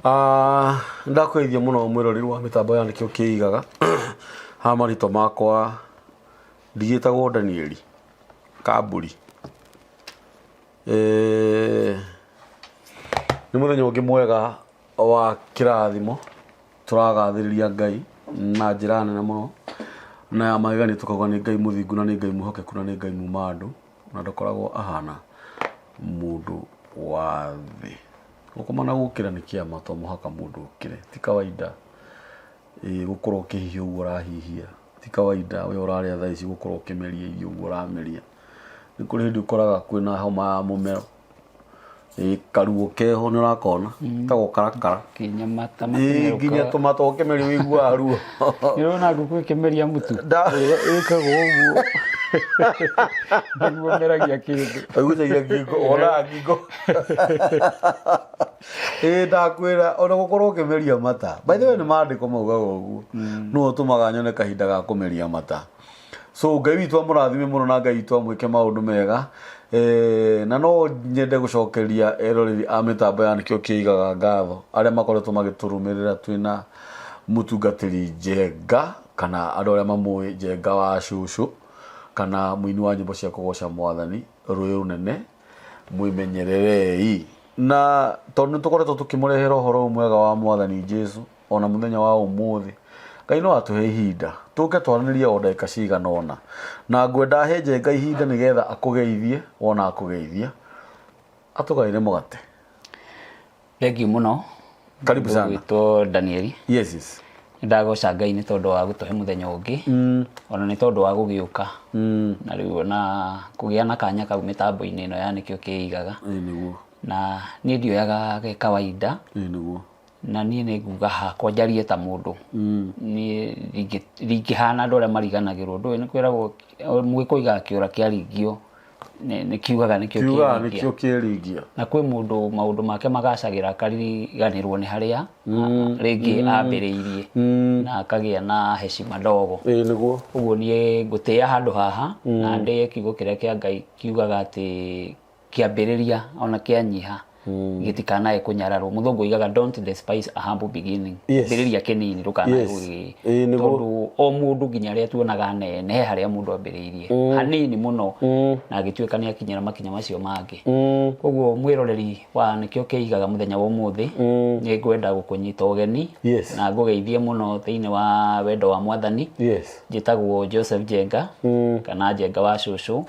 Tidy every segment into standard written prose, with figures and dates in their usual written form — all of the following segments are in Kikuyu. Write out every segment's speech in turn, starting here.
Ah, ndakũgeithia mũno mwĩroreri wa mĩtambo ya nĩkĩo kĩigaga ha marĩtwa makwa ndigĩtagwo Danieli Kamburi. Eh, nĩ mũthenya ũngĩ mwega wa kĩrathimo tũragathĩrĩria Ngai na njĩra nene mũno na ya magegania tũkauga nĩ Ngai mũthingu na nĩ Ngai mwĩhokeku na nĩ Ngai muma andũ na ndakoragwo ahana mũndũ wa thĩ. Gũkoma na gũkĩra nĩ kĩama to mũhaka mũndũ okĩre ti kawaida gũkorwo ũkĩhihia ũguo ũrahihia ti kawaida we ũrarĩa thaa ici gũkorwo ũkĩmeria irio ũguo ũrameria. Nĩ kũrĩ hĩndĩ ũkoraga kwĩna homa ya mũmero, karuo keho nĩ ũrakona getagwo karakara. Nginya mata Nginya tũmata ũkĩmeria ũiguaga ruo. Nĩ ũrona ngũkũ ĩkĩmeria mũtu? Ĩkaga ũguo nĩguo meragia kĩndũ. Ũigucagia ngingo, wonaga ngingo. Ĩĩ ndakwĩra ona gũkorwo ũkĩmeria mata. By the way nĩ maandĩko maugaga ũguo. Nĩwe ũtũmaga nyone kahinda ga kũmeria mata. So Ngai witũ amũrathime mũno na Ngai witũ amwĩke maũndũ mega. Eh, na no nyende gũcokeria eroreri a mĩtambo ya nĩkĩo kĩigaga ngatho arĩa makoretwo magĩtũrũmĩrĩra twĩna mũtungatĩri Njenga kana andũ arĩa mamũĩ Njenga wa cũcũ kana mũini wa nyĩmbo cia kũgoca mwathani rũĩ rũnene mwĩmenyererei na tondũ nĩ tũkoretwo tũkĩmũrehera ũhoro ũyũ mwega wa mwathani Jesu ona mũthenya wa ũmũthĩ Ngai no atũhe ihinda tũke twaranĩrie o ndagĩka cigana ũna na ngwenda he Njenga ihinda nĩgetha akũgeithie wona akũgeithia atũgaĩre mũgate. Thengiũ mũno. Karibu sana. Ngwĩtwo Danieli. Yes. Nĩndagoca Ngai nĩ tondũ wa gũtũhe mũthenya ũngĩ. Ona nĩ tondũ wa gũgĩũka. Na rĩu ona kũgĩa na kanya kau mĩtambo-inĩ ĩno ya nĩkĩo kĩigaga. Ĩĩ nĩguo. Na niĩ ndioyaga ge kawaida. Ĩĩ nĩguo. Na niĩ nĩ nguga hakwa njarie ta mũndũ. Niĩ ndingĩhana andũ arĩa mariganagĩrwo. Ndũĩ nĩ kwĩragwo mũgĩkũyũ oigaga kĩũra kĩaringio nĩ kiugaga nĩkĩo Kiugaga nĩkĩo kĩringia. Na kwĩ mũndũ maũndũ make magacagĩra akariganĩrwo nĩ harĩa rĩngĩ ambĩrĩirie na akagĩa na heshima ndogo. Ĩĩ nĩguo. Ũguo niĩ ngũtĩĩa handũ haha na ndĩe kiugo kĩrĩa kĩa Ngai kiugaga atĩ kĩambĩrĩria ona kĩanyiha gĩtikanae kũnyararwo. Mũthũngũ oigaga don't despise a humble beginning. Ambĩrĩria kĩnini ndũkanae gũgĩ Ĩĩ nĩguo. Tondũ o mũndũ nginya arĩa tuonaga anene he harĩa mũndũ ambĩrĩirie hanini mũno na agĩtuĩka nĩ akinyĩra makinya macio mangĩ. Koguo mwĩroreri wa nĩkĩo kĩigaga mũthenya wa ũmũthĩ nĩ ngwenda gũkũnyita ũgeni na ngũgeithie mũno thĩinĩ wa wendo wa mwathani. Njĩtagwo Joseph Njenga kana Njenga wa cũcũ.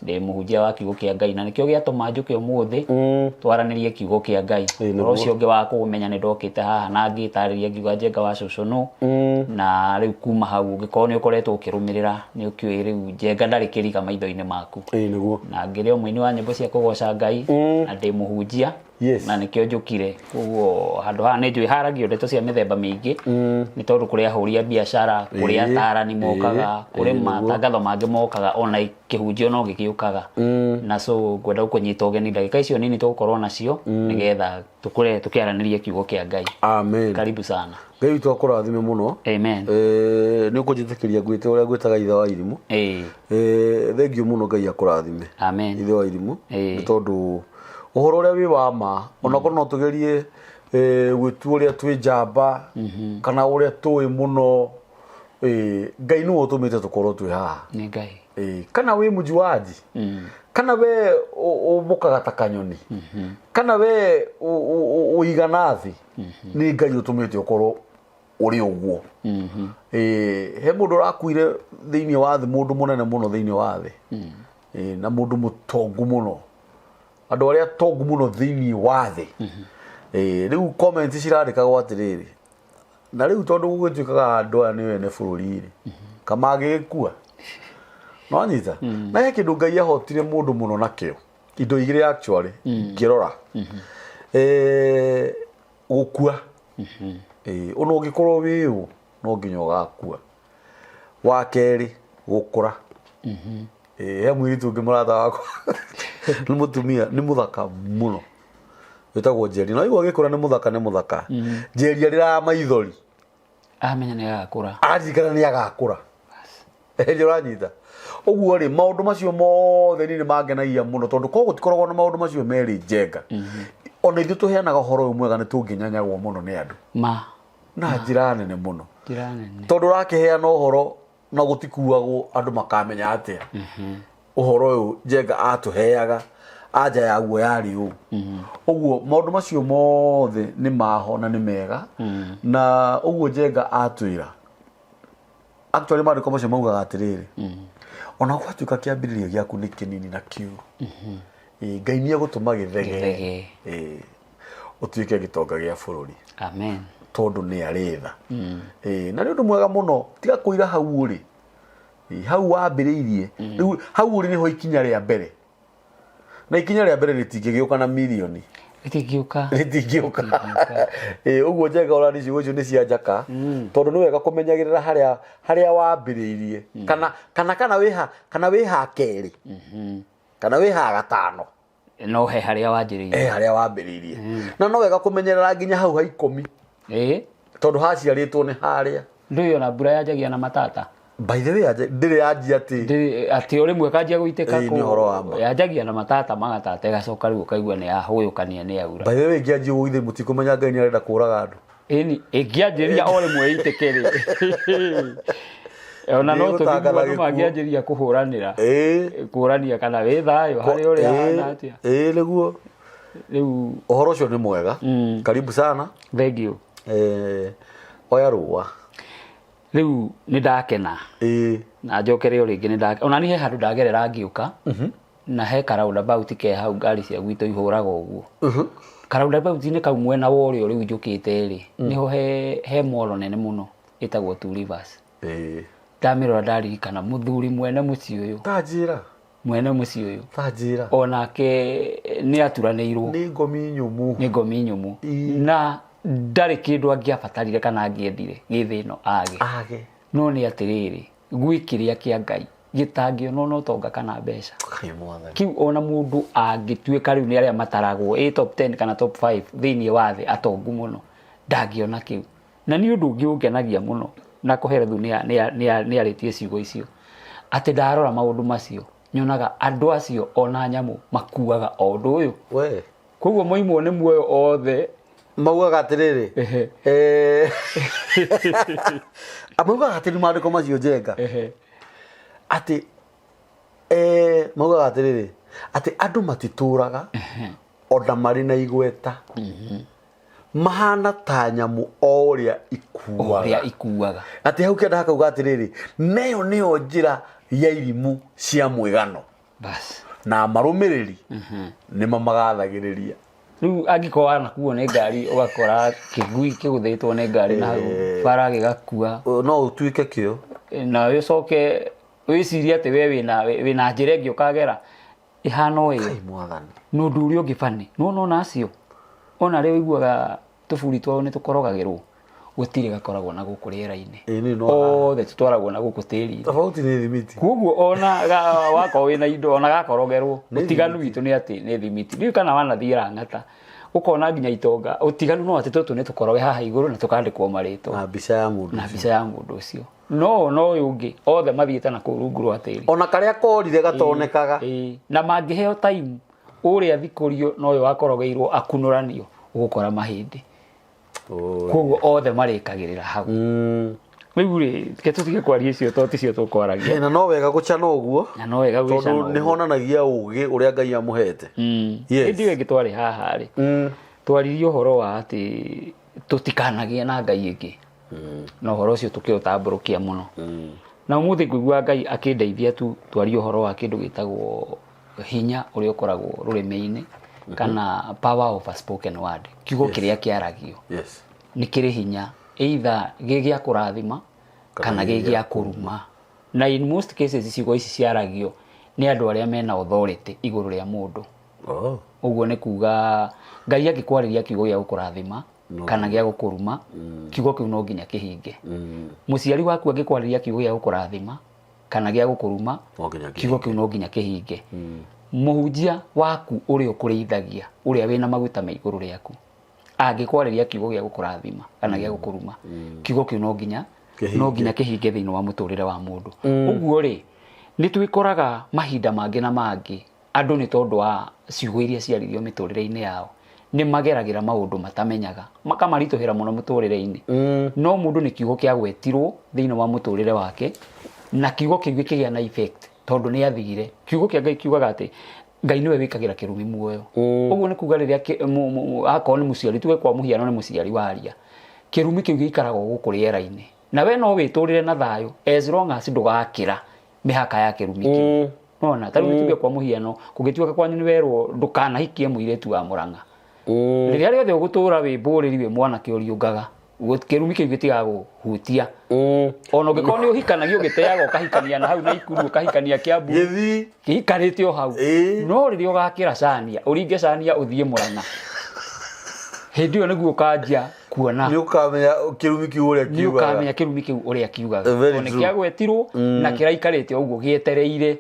Ndĩ mũhunjia wa kiugo kĩa Ngai na nĩkĩo gĩatũma njũke ũmũthĩ twaranĩrie kiugo kĩa Ngai. Ũhoro ũcio ũngĩ wa kũũmenya nĩ ndokĩte haha na ngĩtarĩria ngiuga Njenga wa cũcũ nũ na rĩu kuma hau ũngĩkorwo nĩ ũkoretwo ũkĩrũmĩrĩra nĩ ũkĩũĩ rĩu Njenga ndarĩ kĩriga maitho-inĩ maku. Ĩĩ nĩguo. Na ngĩrĩ o mũini wa nyĩmbo cia kũgoca Ngai na ndĩ mũhunjia. Na nĩkĩo njũkire. Koguo handũ haha nĩ njũĩ haragio ndeto cia mĩthemba mĩingĩ nĩ tondũ kũrĩ ahũri a biacara, kũrĩ atarani mokaga, kũrĩ matangatho mangĩ mokaga ona kĩhunjio no gĩgĩũkaga. Na so ngwenda gũkũnyita ũgeni ndagĩka icio nini tũgũkorwo nacio nĩgetha tũkũre tũkĩaranĩria kiugo kĩa Ngai. Amen. Karibu sana. Ngai witũ akũrathime mũno. Amen. Nĩ ũkũnjĩtĩkĩria ngwĩte ũrĩa ngwĩtaga ithe wa irimũ. Thengiũ mũno Ngai akũrathime. Amen. Ithe wa irimũ. Nĩ tondũ ũhoro ũrĩa wĩ wa ma onakorwo no tũgerie gwĩtua ũrĩa twĩ njamba kana ũrĩa tũĩ mũno, Ngai nĩwe ũtũmĩte tũkorwo twĩ haha. Nĩ Ngai. Kana wĩ mũjuaji, kana we ũmbũkaga ta kanyoni, kana we ũigana thĩ, nĩ Ngai ũtũmĩte ũkorwo ũrĩ ũguo. He mũndũ ũrakuire thĩinĩ wa thĩ, mũndũ mũnene mũno thĩinĩ wa thĩ, na mũndũ mũtongu mũno, andũ arĩa atongu mũno thĩinĩ wa thĩ. Rĩu comments cirandĩkagwo atĩrĩrĩ, na rĩu tondũ gũgĩtuĩkaga andũ aya nĩ ene bũrũri rĩ, kamangĩgĩkua nonyita. Na he kĩndũ Ngai ahotire mũndũ mũno nakĩo, indo igĩrĩ actually ngĩrora, gũkua. Ona ũngĩkorwo wĩ ũ no nginya ũgakua. Wa kerĩ, gũkũra. He mũirĩtu ũngĩ mũrata wakwa nĩ mũtumia, nĩ mũthaka mũno, wĩtagwo Njeri. Na waigua agĩkũra nĩ mũthaka, nĩ mũthaka. Njeri arĩraga maithori. Amenya nĩ agakũra. Aririkana nĩ agakũra. Nĩ ũranyita? Ũguo rĩ, maũndũ macio mothe niĩ nĩ mangenagia mũno tondũ korwo gũtikoragwo na maũndũ macio merĩ Njenga. Ona ithuĩ tũheanaga ũhoro ũyũ mwega nĩ tũngĩnyanyagwo mũno nĩ andũ Ma. Na njĩra nene mũno. Njĩra nene. Tondũ ũrakĩheana ũhoro na gũtikuagwo, andũ makamenya atĩa ũhoro ũyũ Njenga atũheaga anja yaguo yarĩ ũũ. Ũguo maũndũ macio mothe nĩ maho na nĩ mega, na ũguo Njenga atwĩra, actually maandĩko macio maugaga atĩrĩrĩ, ona gwatuĩka kĩambĩrĩria gĩaku nĩ kĩnini na kiuru, ĩ, Ngai nĩ egũtũma gĩthegee. Gĩthegee. Ĩ, ũtuĩke gĩtonga gĩa bũrũri. Amen. Tondũ nĩ arĩ tha. Ĩ, na nĩ ũndũ mwega mũno, tiga kũira hau ũrĩ. Ĩ, hau wambĩrĩirie rĩu, hau ũrĩ nĩho ikinya rĩa mbere, na ikinya rĩa mbere rĩtingĩgĩũka na mirioni. Rĩtingĩũka. Rĩtingĩũka. Ĩ, ũguo Njenga ũrani ciugo icio nĩ cia njaka, tondũ nĩ wega kũmenyagĩrĩra harĩa wambĩrĩirie, kana wĩha, kana wĩha kerĩ, kana wĩha gatano. No he harĩa wanjĩrĩirie. He harĩa wambĩrĩirie, na no wega kũmenyerera nginya hau ha 10. Tondũ haciarĩtwo nĩ harĩa. Ndũĩ ona mbura yanjagia na matata. By the way, ndĩrĩ yanjia atĩ Ndĩrĩ atĩ o rĩmwe ĩkanjia gũitĩka. Ĩĩ, nĩ ũhoro wa ma. Yanjagia na matata magatata, ĩgacoka rĩu ũkaigua nĩ yahũyũkania, nĩ yaura. By the way, ĩngĩanjia ũguo, ithe mũtikũmenya Ngai nĩ arenda kũraga andũ. Ĩni ĩngĩanjĩrĩria o rĩmwe ĩitĩke rĩ, ona no Nĩ tũthiĩ gũtangatha andũ gĩkuũ. mangĩanjĩrĩria kũhũranĩra, kũrania kana wĩ thayũ harĩ ũrĩa ahana atĩa. Ĩĩ, nĩguo. Rĩu ũhoro ũcio nĩ mwega. Karibu sana. Thank you. Oya rũa. Rĩu nĩ ndakena. Na njokere o rĩngĩ, nĩ ndakena ona niĩ he handũ ndagerera ngĩũka, na he ka roundabout ke hau ngari cia gwitũ ihũraga ũguo. Ka roundabout-inĩ kau mwena wa ũrĩo rĩu njũkĩte rĩ, nĩho he mall nene mũno ĩtagwo Two Rivers. Ndamĩrora ndaririkana mũthuri mwene mũciĩ ũyũ. Tanjĩra. Mwene mũciĩ ũyũ. Tanjĩra. Onake nĩ aturanĩirwo. Nĩ ngomi nyũmũ. Nĩ ngomi nyũmũ. Na ndarĩ kĩndũ angĩabatarire kana angĩendire gĩ thĩ ĩno age. Age. No nĩ atĩrĩrĩ, gwĩ kĩrĩa kĩa Ngai gĩtangĩonwo na ũtonga kana mbeca. Kaĩ Mwathani. Kĩu ona mũndũ angĩtuĩka rĩu nĩ arĩa mataragwo ĩ top 10 kana top 5 thĩinĩ wa thĩ atongu mũno, ndangĩona kĩu. Na nĩ ũndũ ũngĩ ũngenagia mũno, na Kohelethu nĩ arĩtie ciugo icio, atĩ ndarora maũndũ macio nyonaga andũ acio ona nyamũ makuaga o ũndũ ũyũ. We. Koguo moimwo nĩ muoyo othe. Maugaga atĩrĩrĩ, maugaga atĩrĩ maandĩko macio Njenga, atĩ maugaga atĩrĩrĩ, atĩ andũ matitũraga ona marĩ na igweta, mahana ta nyamũ o ũrĩa ikuaga. Ũrĩa ikuaga. Atĩ hau kĩanda hakauga atĩrĩrĩ, neyo nĩyo njĩra ya irimũ cia mwĩgano. Bas. Na marũmĩrĩri nĩ mamagathagĩrĩria. Rĩu angĩkorwo wanakuo nĩ ngari, ũgakora kĩgui kĩgũthĩtwo nĩ ngari na hau bara gĩgakua. No ũtuĩke kĩo. Na ũcoke wĩcirie atĩ we wĩna njĩra ĩngĩ ũkagera ĩhana o ĩyo. Kaĩ Mwathani. Na ũndũ ũrĩa ũngĩ bani, nĩwona ona acio, ona arĩa ũiguaga tũburi twao nĩ tũkorogagĩrwo, gũtirĩ gakoragwo na gũkũ rĩera-inĩ. Ĩĩ, nĩ no Othe tũtwaragwo na gũkũ tĩri-inĩ. Tofauti nĩ thimiti. Koguo ona wakorwo wĩna indo, ona gakorogerwo, Nĩ ũtiganu thimiti. witũ nĩ atĩ nĩ thimiti. Ndiũĩ kana wanathiĩ Lang'ata, ũkona nginya itonga, ũtiganu no atĩ tũtũ nĩ tũkoroge haha igũrũ na tũkandĩkwo marĩtwa. Na mbica ya mũndũ Na ũcio. mbica ya mũndũ ũcio. No ona ũyũ ũngĩ, othe mathiĩte na kũu rungu rwa tĩri. Ona karĩa korire gatonekaga. Ĩĩ, na mangĩheo time, ũrĩa thikũrio na ũyũ wakorogeirwo akunũranio, ũgũkora mahĩndĩ. Koguo othe marĩkagĩrĩra hau. Rĩu rĩ, reke tũtige kwaria icio tondũ ticio tũkwaragia. Na no wega gũcana ũguo. Na no wega gũcana Tondũ ũguo. nĩ honanagia ũgĩ ũrĩa Ngai amũhete. Yes. Hĩndĩ ĩyo ĩngĩ twarĩ haha rĩ, twaririe ũhoro wa atĩ tũtikanagĩe na Ngai ĩngĩ. Na ũhoro ũcio tũkĩũtambũrũkia mũno. Na ũmũthĩ ngũigua Ngai akĩndeithia tu twarie ũhoro wa kĩndũ gĩtagwo hinya ũrĩa ũkoragwo rũrĩmĩ-inĩ, kana power of a spoken word. Kiugo kĩrĩa kĩaragio. Nĩ kĩrĩ hinya, either gĩ gĩa kũrathima kana gĩ gĩa kũruma. Na in most cases ciugo ici ciaragio nĩ andũ arĩa mena authority igũrũ rĩa mũndũ. Ũguo nĩ kuga Ngai angĩkwarĩria kiugo gĩa gũkũrathima kana gĩa gũkũruma, kiugo kĩu no nginya kĩhinge. Mũciari waku angĩkwarĩria kiugo gĩa gũkũrathima kana gĩa gũkũruma, No nginya kiugo kĩu no nginya kĩhinge. Mũhunjia waku ũrĩa ũkũrĩithagia, ũrĩa wĩna maguta me igũrũ rĩaku, angĩkwarĩria kiugo gĩa gũkũrathima kana gĩa gũkũruma, kiugo kĩu no nginya Kĩhinge. no nginya kĩhinge thĩinĩ wa mũtũrĩre wa mũndũ. Ũguo rĩ, nĩ twĩkoraga mahinda mangĩ na mangĩ andũ nĩ tondũ wa ciugo iria ciaririo mĩtũrĩre-inĩ yao Nĩ mageragĩra maũndũ matamenyaga makamaritũhĩra mũno mũtũrĩre-inĩ. No mũndũ nĩ kiugo kĩagwetirwo thĩinĩ wa mũtũrĩre wake, na kiugo kĩu gĩkĩgĩa na effect tondũ nĩ athire. Kiugo kĩa Ngai kiugaga atĩ Ngai nĩwe wĩkagĩra kĩrumi muoyo. Ũguo nĩ kuga rĩrĩa akorwo nĩ mũciari, tuge kwa mũhiano nĩ mũciari waria, kĩrumi kĩu gĩikaraga o gũkũ rĩera-inĩ, na we no wĩtũrĩre na thayũ as long as ndũgakĩra mĩhaka ya kĩrumi kĩu. Nona ta rĩu tuge kwa mũhiano kũngĩtuĩka kwanyu nĩ werwo ndũkanahikie mũirĩtu wa Mũrang'a, rĩrĩa rĩothe ũgũtũra wĩ mbũrĩri wĩ mwanake ũriũngaga, kĩrumi kĩu gĩtigagũhutia. Ona ũngĩkorwo nĩ ũhikanagia ũgĩteaga, ũkahikania na hau Naikuru, ũkahikania Kiambu, Gĩthii. Kĩikarĩte o hau. No rĩrĩa ũgakĩra cania, ũringe cania ũthiĩ Mũrang'a, hĩndĩ ĩyo nĩguo ũkanjia kuona. Nĩ ũkamenya kĩrumi kĩu ũrĩa Nĩ kiugaga. ũkamenya kĩrumi kĩu ũrĩa kiugaga. Very Tondũ nĩ true. kĩagwetirwo na kĩraikarĩte ũguo gĩetereire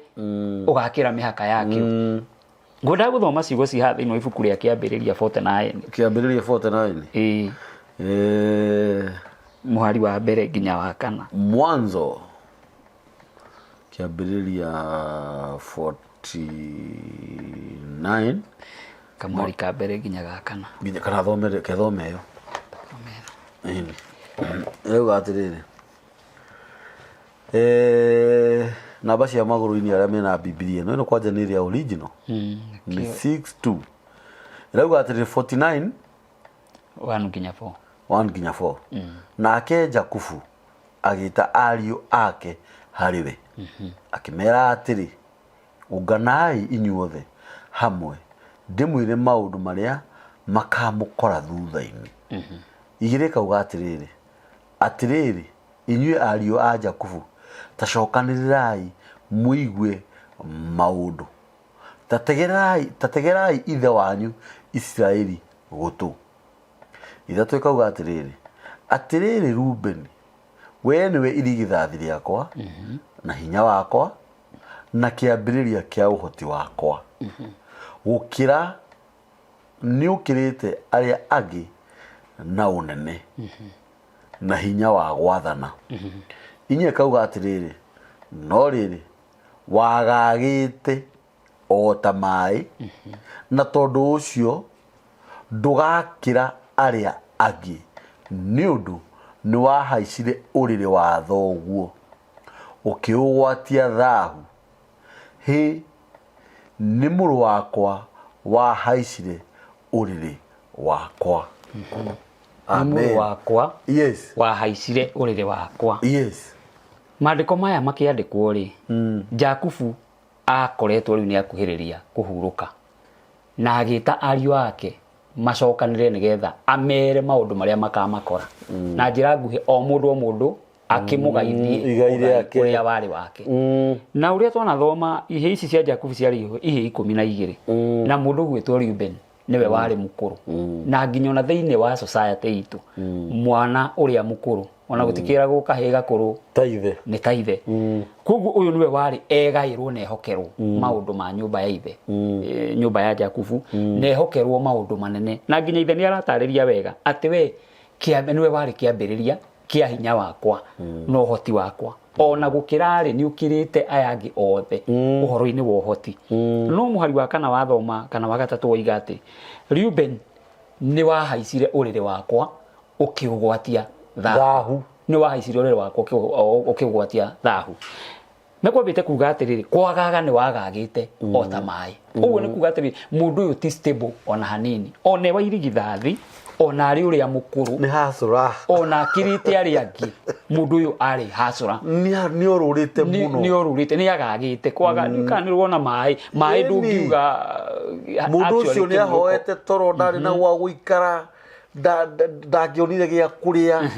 ũgakĩra mĩhaka yakĩo. Ngwendaga gũthoma ciugo ci haha thĩinĩ wa ibuku rĩa Kĩambĩrĩria 49. Kĩambĩrĩria 49. Ĩĩ. Mũhari wa mbere nginya wa kana. Mwanzo, Kĩambĩrĩria 49. Kamũhari ka mbere nginya ga kana. Nginya kana thome, kethome ĩyo. Ĩni. Ĩrauga atĩrĩrĩ, namba cia magũrũ-inĩ arĩa mena Bibilia ĩno, ĩno kwanja nĩ ĩrĩa original, nĩ 62. Ĩrauga atĩrĩrĩ, 49 1 nginya 4. 1 nginya 4. Nake Jakubu agĩta ariũ ake harĩ we, akĩmera atĩrĩ, "Ũnganai inyuothe hamwe ndĩmwĩre maũndũ marĩa makamũkora thutha-inĩ." 2 kauga atĩrĩrĩ, "Atĩrĩrĩ, inyuĩ ariũ a Jakubu, ta cokanĩrĩrai mũigue maũndũ, ta tegerai ithe wanyu Isiraeli gũtũ." 3 ĩkauga atĩrĩrĩ, "Atĩrĩrĩ Rubeni, wee nĩwe irigithathi rĩakwa na hinya wakwa na kĩambĩrĩria kĩa ũhoti wakwa, gũkĩra nĩũkĩrĩte arĩa angĩ na ũnene na hinya wa gwathana." 4 ĩkauga atĩrĩrĩ, "No rĩrĩ, wagagĩte o ta maĩ, na tondũ ũcio ndũgakĩra arĩa angĩ, nĩ ũndũ nĩwahaicire ũrĩrĩ wa thoguo, ũkĩũgwatia thahu. Hĩ, nĩ mũrũ wakwa wahaicire ũrĩrĩ wakwa." Nĩ Amen. mũrũ wakwa wahaicire ũrĩrĩ wakwa. Maandĩko maya makĩandĩkwo rĩ, Jakubu akoretwo rĩu nĩ akuhĩrĩria kũhurũka, na agĩta ariũ ake macokanĩrĩre nĩgetha amere maũndũ marĩa makamakora. Na njĩra nguhĩ, o mũndũ o mũndũ akĩmũgaithie Igai rĩake. Ũrĩa warĩ wake. Na ũrĩa twanathoma, ihĩ ici cia Jakubu ciarĩ ihĩ 12, na mũndũ ũgwĩtwo Reuben nĩwe warĩ mũkũrũ. Na nginya ona thĩinĩ wa society itũ, mwana ũrĩa mũkũrũ, ona gũtikĩragwo kahĩĩ gakũrũ ta ithe. Nĩ ta ithe. Koguo ũyũ nĩwe warĩ egaĩrwo na ehokerwo maũndũ ma nyũmba ya ithe, nyũmba ya Jakubu, na ehokerwo maũndũ manene. Na nginya ithe nĩ aratarĩria wega atĩ we nĩwe warĩ kĩambĩrĩria kĩa hinya wakwa na ũhoti wakwa, ona gũkĩra rĩ, nĩ ũkĩrĩte aya angĩ othe ũhoro-inĩ wa ũhoti. No mũhari wa kana wathoma, kana wa gatatũ, woiga atĩ Reuben, nĩ wahaicire ũrĩrĩ wakwa ũkĩũgwatia thahu. Thahu. Nĩ wahaicire ũrĩrĩ wakwa ũkĩũgwatia thahu. Mekwambĩte kuga atĩrĩrĩ, kwagaga nĩ wagagĩte o ta maĩ. Ũguo nĩ kuga atĩrĩrĩ, mũndũ ũyũ ti stable ona hanini, ona e wa irigithathi, ona arĩ ũrĩa mũkũrũ. Nĩ hacũra. Ona akĩrĩte arĩa angĩ, mũndũ ũyũ arĩ hacũra. Nĩ orũrĩte mũno. Nĩ orũrĩte, nĩ agagĩte kwaga. Kana nĩ wona maĩ, maĩ ndũngiuga. Mũndũ Actually ũcio nĩ kĩmũko. Ahoete toro, ndarĩ na gwa gũikara, ndangĩonire gĩa kũrĩa.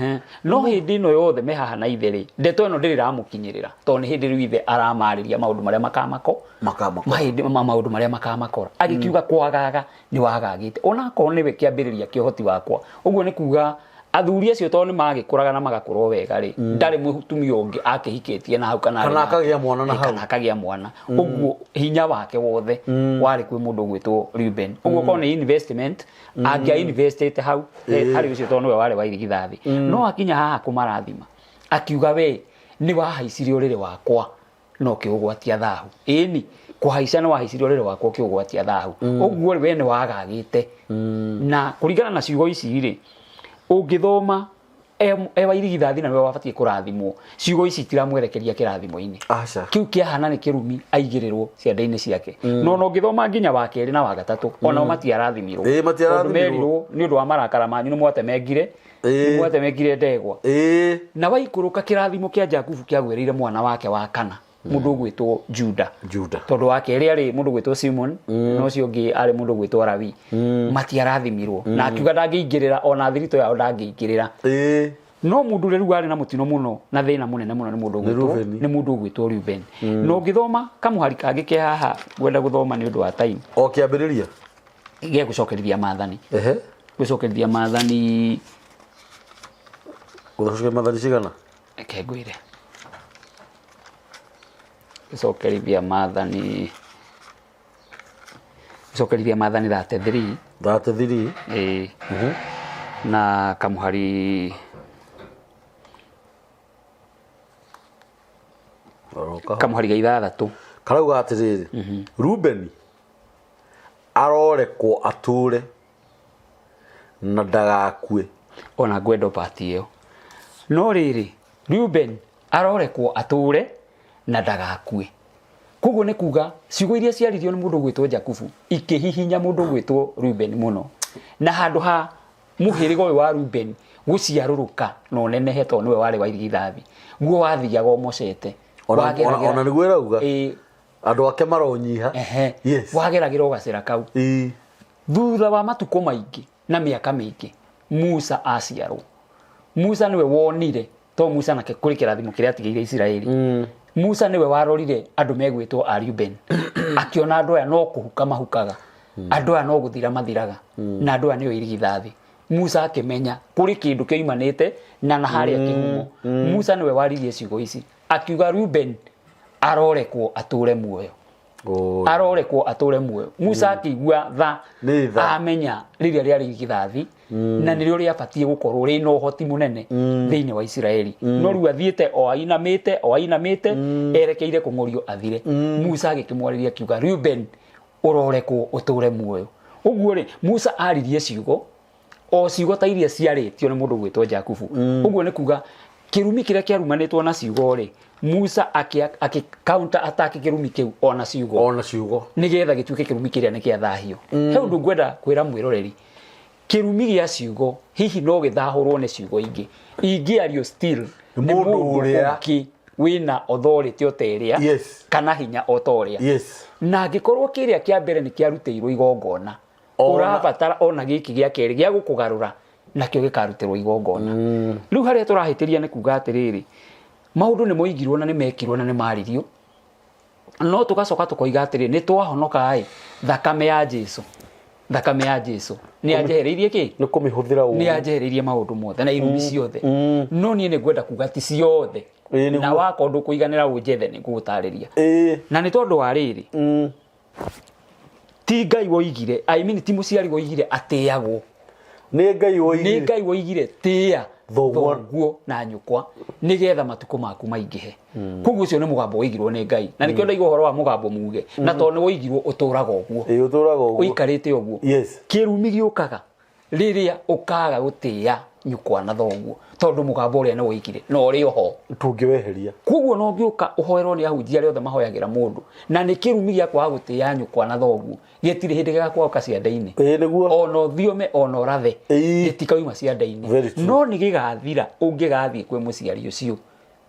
No hĩndĩ ĩno yothe me haha na ithe rĩ, ndeto ĩno ndĩrĩ ĩramũkinyĩrĩra, tondũ nĩ hĩndĩ rĩu ithe aramarĩria maũndũ marĩa makamako Makamakora. Mahĩndĩ maũndũ marĩa makamakora, agĩkiuga kwagaga nĩ wagagĩte, onakorwo nĩwe kĩambĩrĩria kĩa ũhoti wakwa. Ũguo nĩ kuga athuri acio, tondũ nĩ magĩkũraga na magakorwo wega rĩ, ndarĩ mũtumia ũngĩ akĩhikĩtie na hau kana arĩ Kana nake. akagĩa mwana na hau. Kana akagĩa mwana. Ũguo hinya wake wothe warĩ kwĩ mũndũ ũgwĩtwo Reuben. Ũguo korwo nĩ investment angĩa investĩte hau harĩ ũcio, tondũ nĩwe warĩ wa irigithathi. No akinya haha kũmarathima, akiuga, "We nĩ wahaicirie ũrĩrĩ wakwa na ũkĩũgwatia thahu." Ĩni, Kũhaica nĩ wahaicire ũrĩrĩ wakwa ũkĩũgwatia thahu. Ũguo rĩ, we nĩ wagagĩte. Na kũringana na ciugo ici rĩ, ũngĩthoma e wa irigithathi na nĩwe wabatiĩ kũrathimwo, ciugo ici itiramwerekeria kĩrathimo-inĩ. Aca. Kĩu kĩahana nĩ kĩrumi aigĩrĩrwo ciande-inĩ ciake. No ona ũngĩthoma nginya wa kerĩ na wa gatatũ, onao matiarathimirwo. Ĩĩ, matiarathimirwo. Tondũ merirwo nĩ ũndũ wa marakara manyu nĩ mwatemengire, nĩ mwatemengire ndegwa. Na waikũrũka kĩrathimo kĩa Jakubu kĩagwĩrĩire mwana wake wa kana, mũndũ ũgwĩtwo Juda. Juda. Tondũ wa kerĩ arĩ mũndũ ũgwĩtwo Simon, na ũcio ũngĩ arĩ mũndũ ũgwĩtwo Lawi. Matiarathimirwo. Na akiuga ndangĩingĩrĩra, ona thiritũ yao ndangĩingĩrĩra. No mũndũ ũrĩa rĩu warĩ na mũtino mũno na thĩna mũnene mũno nĩ mũndũ ũgwĩtwo Reuben. nĩ mũndũ ũgwĩtwo Reuben. Na ũngĩthoma kamũhari kangĩ ke haha ngwenda gũthoma nĩ ũndũ wa time. O kĩambĩrĩria. Gĩa gũcokerithia maathani. Ehe. Gũcokerithia maathani. Gũcokerithia maathani cigana? Reke ngwĩre. Gũcokerithia maathani. Gũcokerithia maathani 33. 33. Ĩĩ. Na kamũhari kamũhari ga ithathatũ. Karauga atĩrĩrĩ, Rubeni arorekwo atũre na ndagakue. Ona ngwenda part ĩyo. No rĩrĩ, Reuben arorekwo atũre na ndagakue. Koguo nĩ kuga ciugo iria ciaririo nĩ mũndũ ũgwĩtwo Jakubu ikĩhihinya mũndũ ũgwĩtwo Reuben mũno. Na handũ ha mũhĩrĩga ũyũ wa Reuben gũciarũrũka na ũnenehe tondũ nĩwe warĩ wa irigithathi, guo wathiaga ũmocete. Ona nĩguo ĩrauga. Andũ ake maronyiha. Yes. Wageragĩra o gacĩra kau. Thutha wa matukũ maingĩ na mĩaka mĩingĩ, Musa aciarwo. Musa nĩwe wonire, to Musa nake kũrĩ kĩrathimo kĩrĩa atigĩire Isiraeli. Musa nĩwe warorire andũ megwĩtwo a Reuben. Akĩona andũ aya no kũhuka mahukaga. Andũ aya no gũthira mathiraga. Na andũ aya nĩo irigithathi. Musa akĩmenya kũrĩ kĩndũ kĩoimanĩte na harĩa kĩhumo. Musa nĩwe waririe ciugo ici. Akiuga Reuben arorekwo atũre muoyo. Arorekwo atũre muoyo. Musa akĩigua tha, Nĩ tha. amenya rĩrĩa rĩarĩ irigithathi, na nĩrĩo rĩabatiĩ gũkorwo rĩna ũhoti mũnene thĩinĩ wa Isiraeli. No rĩu athiĩte o ainamĩte, o ainamĩte, erekeire kũng'ũrio athire. Musa agĩkĩmwarĩria akiuga, Reuben, ũrorekwo ũtũre muoyo. Ũguo rĩ, Musa aririe ciugo, o ciugo ta iria ciarĩtio nĩ mũndũ ũgwĩtwo Jakubu. Ũguo nĩ kuga kĩrumi kĩrĩa kĩarumanĩtwo na ciugo rĩ, Musa akĩ counter attack kĩrumi kĩu ona ciugo. Ona ciugo. Nĩgetha gĩtuĩke kĩrumi kĩrĩa nĩ kĩathahio. He ũndũ ngwenda kwĩra mwĩroreri, kĩrumi gĩa ciugo hihi no gĩthahũrwo nĩ ciugo ingĩ. Ingĩario still nĩ mũndũ ũrĩa ũngĩ wĩna authority o ta ĩrĩa, kana hinya o ta ũrĩa. Na angĩkorwo kĩrĩa kĩa mbere nĩ kĩarutĩirwo igongona, ũrabatara ona gĩkĩ gĩa kerĩ gĩa gũkũgarũra nakĩo gĩkarutĩrwo igongona. Rĩu harĩa tũrahĩtĩria nĩ kuga atĩrĩrĩ, maũndũ nĩ moigirwo na nĩ mekirwo na nĩ maririo, no tũgacoka tũkoiga atĩrĩrĩ, nĩ twahonoka ĩ, thakame ya Jesu, thakame ya Jesu nĩ yanjehereirie kĩ? Nĩ kũmĩhũthĩra ũru. Nĩ yanjehereirie maũndũ mothe na irumi ciothe. No niĩ nĩ ngwenda kuga ti ciothe. Na wakorwo ndũkũiganĩra ũnjethe nĩ ngũgũtarĩria. Na nĩ tondũ wa rĩrĩ, ti Ngai woigire, I mean ti mũciari woigire atĩagwo. Nĩ Ngai woigire. Nĩ Ngai woigire tĩa thoguo na nyũkwa nĩgetha matukũ maku maingĩhe. Koguo ũcio nĩ mũgambo woigirwo nĩ Ngai. Na nĩkĩo ndaigua ũhoro wa mũgambo muge. Na tondũ nĩ woigirwo ũtũraga ũguo. Ĩĩ, ũtũraga ũguo. Ũikarĩte ũguo. Kĩrumi gĩũkaga rĩrĩa ũkaga gũtĩa nyũkwa na thoguo, tondũ mũgambo ũrĩa nĩ woigire na ũrĩ oho. Tũngĩweheria. Koguo no ũngĩũka ũhoerwo nĩ ahunjia arĩa othe mahoyagĩra mũndũ, na nĩ kĩrumi gĩa kwaga gũtĩa nyũkwa na thoguo, gĩtirĩ hĩndĩ gĩgakwaũka ciande-inĩ. Ĩĩ, nĩguo. Ona ũthiome, ona ũrathe, gĩtikauma ciande-inĩ. Very true. No nĩ gĩgathira ũngĩgathiĩ kwĩ mũciari ũcio,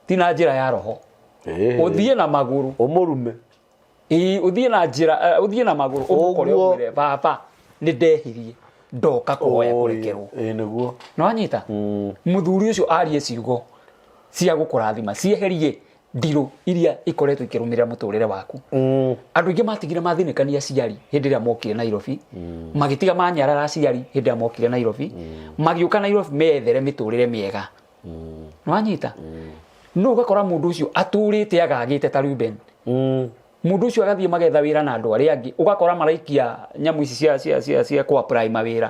ti na njĩra ya roho. Ũthiĩ na magũrũ. Ũmũrume. Ĩĩ, ũthiĩ na njĩra, ũthiĩ na magũrũ, ũmũkore Ũguo. ũmwĩre, baba, nĩ ndehirie, ndoka kũhoya kũrekerwo. Ĩĩ, nĩguo. Nĩ wanyita? Mũthuri ũcio arie ciugo cia gũkũrathima, cieherie ndirũ iria ikoretwo ikĩrũmĩrĩra mũtũrĩre waku. Andũ aingĩ matigire mathinĩkania aciari hĩndĩ ĩrĩa mokire Nairobi, magĩtiga manyarara aciari hĩndĩ ĩrĩa mokire Nairobi, magĩũka Nairobi methere mĩtũrĩre mĩega. Nĩ wanyita? No ũgakora mũndũ ũcio atũrĩte agagĩte ta Reuben. Mũndũ ũcio agathiĩ magetha wĩra na andũ arĩa angĩ, ũgakora maraikia nyamũ ici cia kũ apply mawĩra.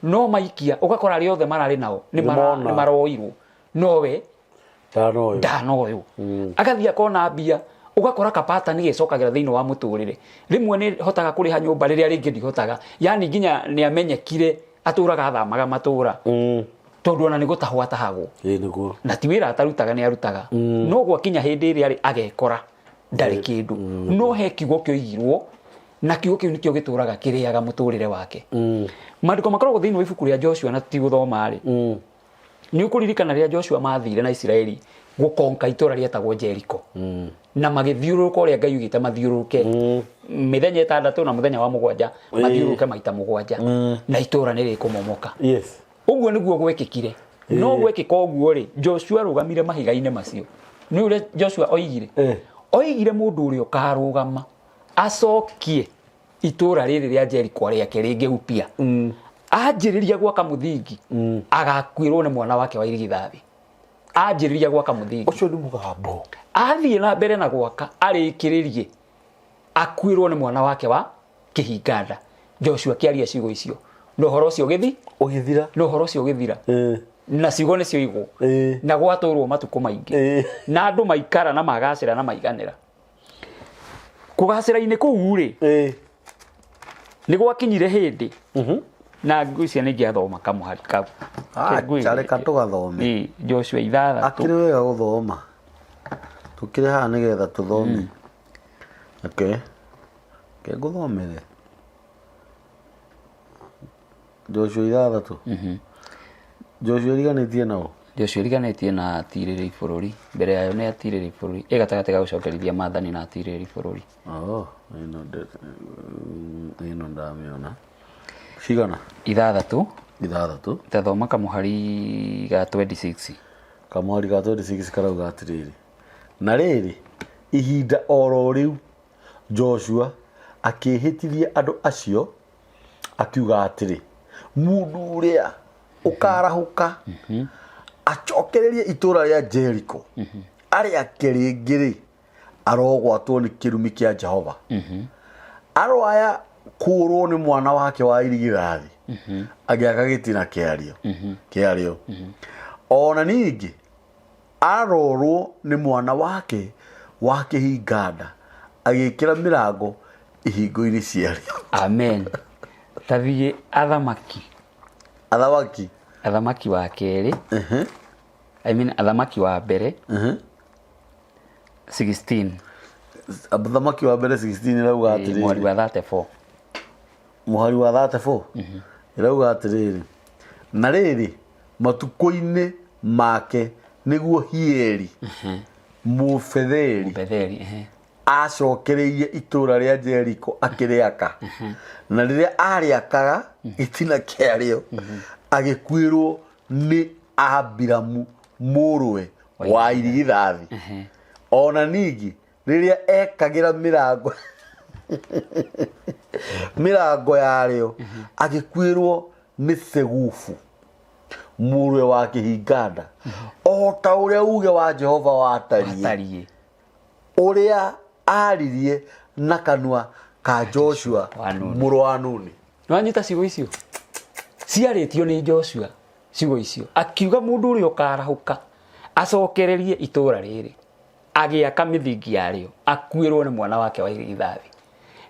No maikia, ũgakora arĩa othe mararĩ nao Nĩ mona. nĩ maroirwo. No we Ndanoywo. ndanoywo. Agathiĩ akona mbia, Ũgakora kapatani gĩcokagĩra thĩinĩ wa mũtũrĩre. Rĩmwe nĩ hotaga kũrĩha nyũmba, rĩrĩa rĩngĩ ndihotaga. Yani nginya nĩ amenyekire atũraga athamaga matũra, tondũ ona nĩ gũtahwo atahagwo. Ĩĩ nĩguo. Na ti wĩra atarutaga, nĩ arutaga, no gwakinya hĩndĩ ĩrĩa rĩ agekora ndarĩ kĩndũ. No he kiugo kĩoigirwo, na kiugo kĩu nĩkĩo gĩtũraga kĩrĩaga mũtũrĩre wake. Maandĩko makoragwo thĩinĩ wa ibuku rĩa Joshua, na tigũthoma rĩ, nĩ ũkũririkana rĩrĩa Joshua mathire na Isiraeli gũkonka itũra rĩetagwo Jericho, na magĩthiũrũrũka ũrĩa Ngai ugĩte mathiũrũrũke mĩthenya 6, na mũthenya wa 7 mathiũrũrũke maita 7, na itũra nĩ rĩkũmomoka. Ũguo nĩguo gwekĩkire. No gwekĩka ũguo rĩ, Joshua arũgamire mahiga-inĩ macio. Nĩ ũrĩa Joshua oigire? Oigire mũndũ ũrĩa ũkarũgama acokie itũra rĩrĩ rĩa Jericho rĩake rĩngĩ upia, anjĩrĩria gwaka mũthingi, agakuĩrwo nĩ mwana wake wa irigithathi. Anjĩrĩria gwaka mũthingi. Ũcio nĩ mũgambo. Athiĩ na mbere na gwaka arĩkĩrĩrie, akuĩrwo nĩ mwana wake wa kĩhinganda. Joshua akĩaria ciugo icio, na ũhoro ũcio ũgĩthi Ũgĩthira. Na ũhoro ũcio ũgĩthira. Na ciugo nĩ cioigwo. Na gwatũrwo matukũ maingĩ. Na andũ maikara na magacĩra na maiganĩra. Kũgacĩra-inĩ kũu rĩ, nĩ gwakinyire hĩndĩ, na ngwĩciria nĩ ingĩathoma kamũhari kau. Acha, reka tũgathome. Ĩĩ, Joshua 6. Akĩrĩ wega gũthoma. Tũkĩrĩ haha nĩgetha tũthome. Okay. Ke ngũthomere. Joshua 6. Joshua ĩriganĩtie nao. Joshua ĩriganĩtie na atirĩrĩri bũrũri. Mbere yayo nĩ atirĩrĩri bũrũri, ĩ gatagatĩ ga gũcokerithia maathani na atirĩrĩri bũrũri. Oh, ĩno ndamĩona. Cigana? 6. 6. Tathoma kamũhari ga 26. Kamũhari ga 26 karauga atĩrĩrĩ, na rĩrĩ, ihinda oro rĩu Joshua akĩĩhĩtithia andũ acio akiuga atĩrĩ, mũndũ ũrĩa ũkarahũka acokererie itũũra rĩa Jericho arĩake rĩngĩ rĩ, arogwatwo nĩ kĩrumi kĩa Jehova, aroaya kũũrwo nĩ mwana wake wa irigithathi agĩaka gĩtina kĩarĩo, ona ningĩ arorwo nĩ mwana wake wa kĩhinganda agĩkĩra mĩrango ihingo-inĩ ciarĩo. Amen. Tathiĩ Athamaki. Athamaki. Athamaki wa kerĩ, I mean Athamaki wa mbere 16. Athamaki wa mbere 16 ĩrauga Mũhari atĩrĩrĩ, wa 34. Mũhari wa 34 ĩrauga atĩrĩrĩ, na rĩrĩ, matukũ-inĩ make nĩguo Hieli Mũbetheli Betheli, ehe. Acokereirie itũũra rĩa Jeriko akĩrĩaka, na rĩrĩa arĩakaga gĩtina kĩarĩo, agĩkuĩrwo nĩ Abiramu mũrũwe wa irigithathi. Ona ningĩ rĩrĩa ekagĩra mĩrango yarĩo, agĩkuĩrwo nĩ Segubu mũrũwe wa kĩhinganda, o ta ũrĩa uge wa Jehova watariĩ, Watariĩ. Ũrĩa aririe na kanua ka Joshua wa Nuni. Mũrũ wa Nuni. Nĩwanyita ciugo icio ciarĩtio nĩ Joshua? Ciugo icio akiuga mũndũ ũrĩa ũkarahũka acokererie itũũra rĩrĩ agĩaka mĩthingi yarĩo, akuĩrwo nĩ mwana wake wa irigithathi,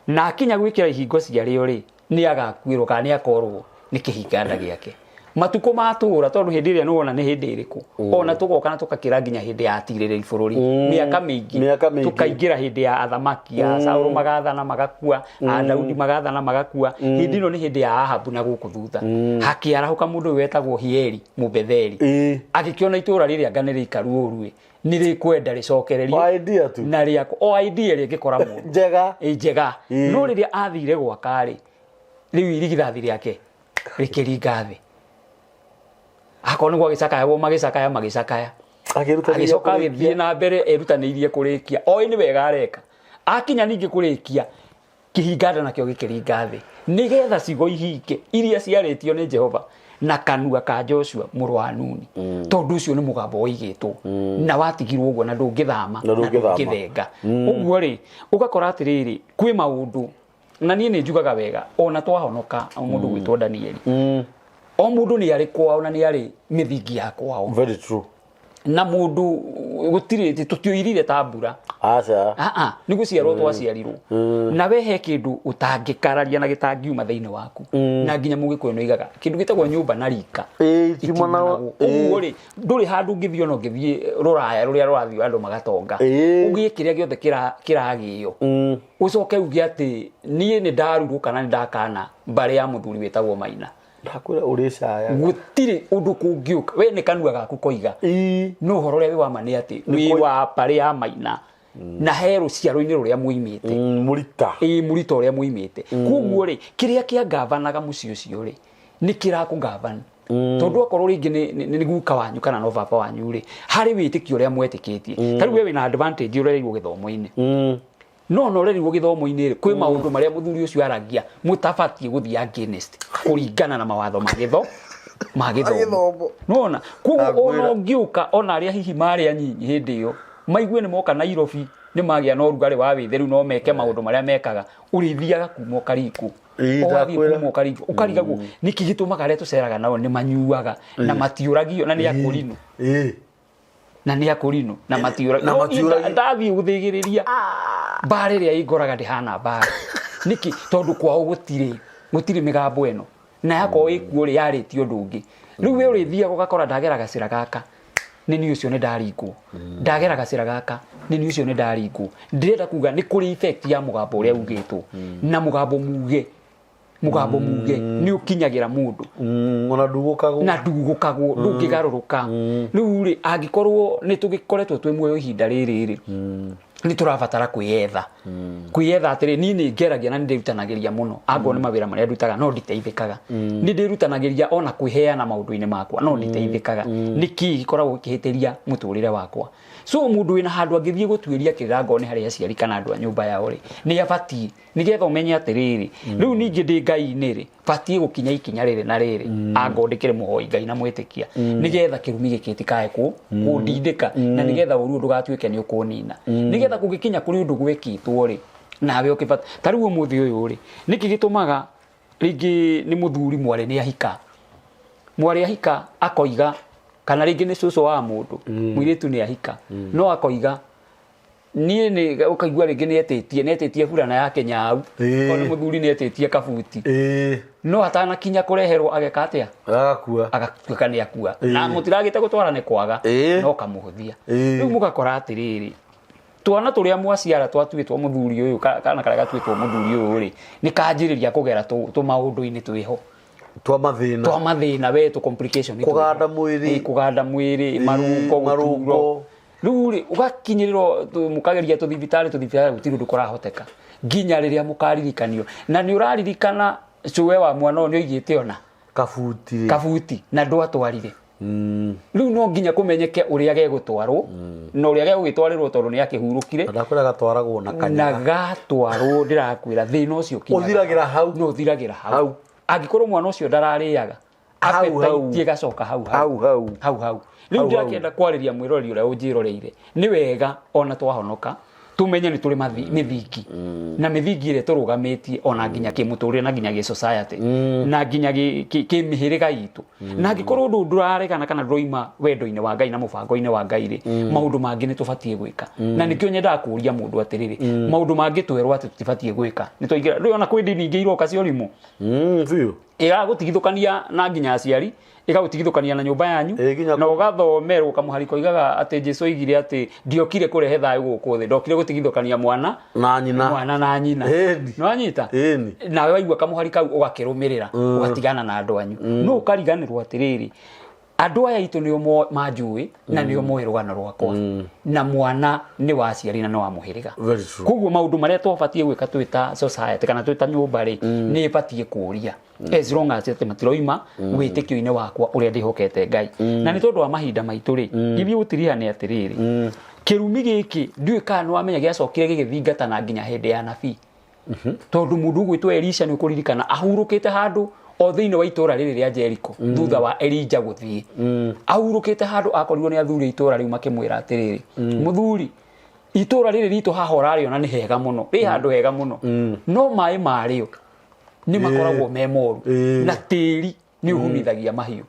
na akinya gwĩkĩra ihingo ciarĩo rĩ, nĩ agakuĩrwo kana nĩ akorwo nĩ kĩhinganda gĩake matukũ matũra. Tondũ hĩndĩ ĩrĩa nĩwona nĩ hĩndĩ ĩrĩkũ, ona tũgoka na tũgakĩra nginya hĩndĩ ya atirĩrĩri bũrũri, mĩaka mĩingĩ. Mĩaka mĩingĩ. Tũkaingĩra hĩndĩ ya athamaki ya Saũlũ, magathana magakua, a Daudi magathana magakua. Hĩndĩ ĩno nĩ hĩndĩ ya Ahabu, na gũkũ thutha hakĩarahũka mũndũ ũyũ wetagwo Hieli Mũbetheli. Agĩkĩona itũũra rĩrĩa anga nĩ rĩikaru ũru ĩ, nĩ rĩkwenda rĩcokererio. O idea tu. Na rĩakwo o idea ĩrĩa ĩngĩkora mũndũ njega. Ĩ njega. No rĩrĩa athire gwaka rĩ, rĩu irigithathi rĩake rĩkĩringa thĩ. Akorwo nĩ gwagĩcakayagwo, magĩcakaya, magĩcakaya. Akĩrutanĩria Agĩcoka kũrĩkia. Agĩthiĩ na mbere erutanĩirie kũrĩkia, oĩ nĩ wega areka. Akinya ningĩ kũrĩkia, kĩhinganda nakĩo gĩkĩringa thĩ, nĩgetha ciugo ihinge iria ciarĩtio nĩ Jehova na kanua ka Joshua mũrũ wa Nuni. Tondũ ũcio nĩ mũgambo waigĩtwo na watigirwo ũguo, na ndũngĩthama. Na Na ndũngĩthama. ndũngĩthenga. Ũguo rĩ, ũgakora atĩrĩrĩ, kwĩ maũndũ na niĩ nĩ njugaga wega, ona twahonoka, o mũndũ gwĩtwo Danieli, o mũndũ nĩ arĩ kwao na nĩ arĩ mĩthingi ya kwao. Very true. Na mũndũ gũtirĩ tũtioirire ta mbura. Aca. Aa, nĩ gũciarwo twaciarirwo. Na we he kĩndũ ũtangĩkararia na gĩtangiuma thĩinĩ waku. Na nginya Mũgĩkũyũ nĩ oigaga kĩndũ gĩtagwo nyũmba na rika itiumanagwo. Ũguo rĩ, ndũrĩ handũ ũngĩthiĩ, ona ũngĩthiĩ rũraya rũrĩa rũrathiĩ andũ magatonga, ũgĩe kĩrĩa gĩothe kĩragĩo, ũcoke uge atĩ niĩ nĩ ndarurwo kana nĩ ndakana mbarĩ ya mũthuri wĩtagwo Maina. Ndakwĩra ũrĩcaya. Gũtirĩ ũndũ kũngĩũka, we nĩ kanua gaku koiga. No ũhoro ũrĩa wĩ wa ma nĩ atĩ wĩ wa mbarĩ ya Maina na he rũciaro-inĩ rũrĩa muimĩte. Mũrita. Ĩĩ, mũrita ũrĩa muimĩte. Koguo rĩ, kĩrĩa kĩangavanaga mũciĩ ũcio rĩ, nĩ kĩrakũgavana, tondũ akorwo rĩngĩ nĩ guka wanyu kana no baba wanyu rĩ, harĩ wĩtĩkio ũrĩa mwetĩkĩtie. Ta rĩu we wĩna advantage, ũrereirwo gĩthomo-inĩ. No ũrerirwo gĩthomo-inĩ rĩ, kwĩ maũndũ marĩa mũthuri ũcio aragia mũtabatiĩ gũthiĩ against kũringana na mawatho ma gĩthomo. Gĩthomo. Nona koguo ona Ndakwĩra. ũngĩũka, ona arĩa hihi marĩ anyinyi hĩndĩ ĩyo maigue nĩ moka Nairobi, nĩ magĩa na ũrugarĩ wa wĩthĩ, rĩu no meke maũndũ marĩa mekaga, ũrĩthiaga kuma ũkarikwo. Ĩĩ, Ũgathiĩ ndakwĩra. kuma ũkarikwo, ũkarigagwo nĩkĩ gĩtũmaga arĩa tũceraga nao nĩ manyuaga na matiũragio na nĩ akũrinũ, na nĩ akũrinũ na matiũragio. Na matiũragio. Ndathiĩ gũthĩgĩrĩria mbara ĩrĩa ĩngoraga ndĩhana mbara nĩkĩ? Tondũ kwao gũtirĩ mĩgambo ĩno, na yakorwo ĩkuo rĩ, yarĩtie ũndũ ũngĩ. Rĩu we ũrĩthiaga ũgakora ndagera gacĩra gaka, nĩ niĩ ũcio nĩ ndaringwo, ndagera gacĩra gaka, nĩ niĩ ũcio nĩ ndaringwo. Ndĩrenda kuga nĩ kũrĩ effect ya mũgambo ũrĩa ugĩtwo, na mũgambo muge nĩ ũkinyagĩra mũndũ. Ona ndugũkagwo. Na ndugũkagwo, ndũngĩgarũrũka. Rĩu rĩ, angĩkorwo nĩ tũgĩkoretwo twĩ muoyo ihinda rĩrĩ rĩ, nĩ tũrabatara kwĩyetha atĩrĩ, niĩ nĩ ngeragia na nĩ ndĩrutanagĩria mũno, angorwo nĩ mawĩra marĩa ndutaga, no nditeithĩkaga. Nĩ ndĩrutanagĩria ona kwĩheana maũndũ-inĩ makwa, no nditeithĩkaga. Nĩ kĩĩ gĩkoragwo gĩkĩhĩtĩria mũtũrĩre wakwa? So mũndũ wĩna handũ angĩthiĩ gũtuĩria kĩrĩra, ngorwo nĩ harĩ aciari kana andũ a nyũmba yao rĩ, nĩ abatiĩ, nĩgetha ũmenye atĩrĩrĩ, rĩu ningĩ ndĩ Ngai-inĩ rĩ, batiĩ gũkinya ikinya rĩrĩ na rĩrĩ, angorwo ndĩkĩrĩ mũhoi Ngai na mwĩtĩkia, nĩgetha kĩrumi gĩkĩ gĩtikae kũndindĩka, na nĩgetha ũru ũyũ ndũgatuĩke nĩ ũkũnina, nĩgetha kũngĩkinya kũrĩ ũndũ gwĩkĩtwo rĩ, nawe ũkĩbata. Ta rĩu ũmũthĩ ũyũ rĩ, nĩkĩ gĩtũmaga rĩngĩ nĩ mũthuri mwarĩ nĩ ahika, mwarĩ ahika akoiga, kana rĩngĩ nĩ cũcũ wa mũndũ, mũirĩtu nĩ ahika no akoiga niĩ nĩ ũkaigua rĩngĩ nĩ etĩtie burana ya kĩnyau. Tondũ nĩ mũthuri nĩ etĩtie kabuti, no atanakinya kũreherwo ageka atĩa? Agakua. Agatuĩka nĩ akua. Na mũtiragĩte gũtwara nĩ kwaga, no kamũhũthia. Rĩu mũgakora atĩrĩrĩ, twana tũrĩa mwaciara twatuĩtwo mũthuri ũyũ, kana karĩa gatuĩtwo mũthuri ũyũ rĩ, nĩ kanjĩrĩria kũgera tũmaũndũ-inĩ twĩho twa mathĩna. Twa mathĩna, we tũ complication twĩho. Kũganda mwĩrĩ. Ĩĩ, kũganda mwĩrĩ, marũngo, marũngo. gũturwo. Rĩu rĩ, ũgakinyĩrĩrwo mũkageria tũthibitarĩ, gũtirĩ ũndũ kũrahoteka, nginya rĩrĩa mũkaririkanio na nĩ ũraririkana cũwe wa mwana ũyũ nĩ oigĩte ona kabuti rĩ. Kabuti na ndwatwarire. Rĩu no nginya kũmenyeke ũrĩa gegũtwarwo na ũrĩa gegũgĩtwarĩrwo, tondũ nĩ akĩhurũkire. Na ndakwĩra gatwaragwo na na kanyaga. Gatwarwo, ndĩrakwĩra thĩna ũcio ũkinyaga. Ũthiragĩra hau. No ũthiragĩra hau. Hau. Angĩkorwo mwana ũcio ndararĩaga, Hau, hau. appetite ĩgacoka hau. Hau hau. Hau hau. Rĩu Hau, hau. ndĩrakĩenda kwarĩria mwĩroreri ũrĩa ũnjĩroreire, nĩ wega ona twahonoka tumenye nĩ tũrĩ mĩthingi, na mĩthingi ĩrĩa tũrũgamĩtie ona nginya kĩmũtũrĩre na nginya gĩ society na nginya kĩmĩhĩrĩga itũ. Na angĩkorwo ũndũ ndũraregana kana ndũroima wendo-inĩ wa Ngai na mũbango-inĩ wa Ngai rĩ, maũndũ mangĩ nĩ tũbatiĩ gwĩka. Na nĩkĩo nyendaga kũũria mũndũ atĩrĩrĩ, maũndũ mangĩ twerwo atĩ tũtibatiĩ gwĩka, nĩ twaingĩra rĩu ona kwĩ ndini ingĩ iroka cia ũrimũ. Biũ. Ĩgagũtigithũkania na nginya aciari, ĩgagũtigithũkania na nyũmba yanyu. Ĩ, nginya Na ũgathomerwo kamũhariko igaga atĩ Jesu oigire atĩ ndiokire kũrehe thayũ gũkũ thĩ, ndokire gũtigithũkania mwana na nyina. Mwana na nyina. Ĩni. Nĩwanyita? Ĩni. Nawe waigua kamũhari kau ũgakĩrũmĩrĩra, ũgatigana na andũ anyu. No ũkariganĩrwo atĩrĩrĩ, andũ aya aitũ nĩo manjũĩ na nĩo moĩ rũgano rwakwa, na mwana nĩ wa aciari na nĩ wa mũhĩrĩga. Very true. Koguo maũndũ marĩa twabatiĩ gwĩka twĩ ta society kana twĩ ta nyũmba rĩ, nĩ ĩbatiĩ kũũria, as long as atĩ matiroima wĩtĩkio-inĩ wakwa ũrĩa ndĩhokete Ngai. Na nĩ tondũ wa mahinda maitũ rĩ, gĩthiĩ gũtirihane atĩrĩrĩ, kĩrumi gĩkĩ ndiũĩ kana nĩ wamenya gĩacokire gĩgĩthingatana nginya hĩndĩ ya nabii, tondũ mũndũ ũgwĩtwo Elisha, nĩ ũkũririkana, ahurũkĩte handũ o thĩinĩ wa itũra rĩrĩ rĩa Jericho thutha wa Elija gũthiĩ. Ahurũkĩte handũ akorirwo nĩ athuri a itũra rĩu makĩmwĩra atĩrĩrĩ, mũthuri, itũra rĩrĩ ritũ haha ũrarĩona nĩ hega mũno, rĩ handũ hega mũno, no maĩ marĩo nĩ makoragwo me moru na tĩri nĩ ũhumithagia mahiũ.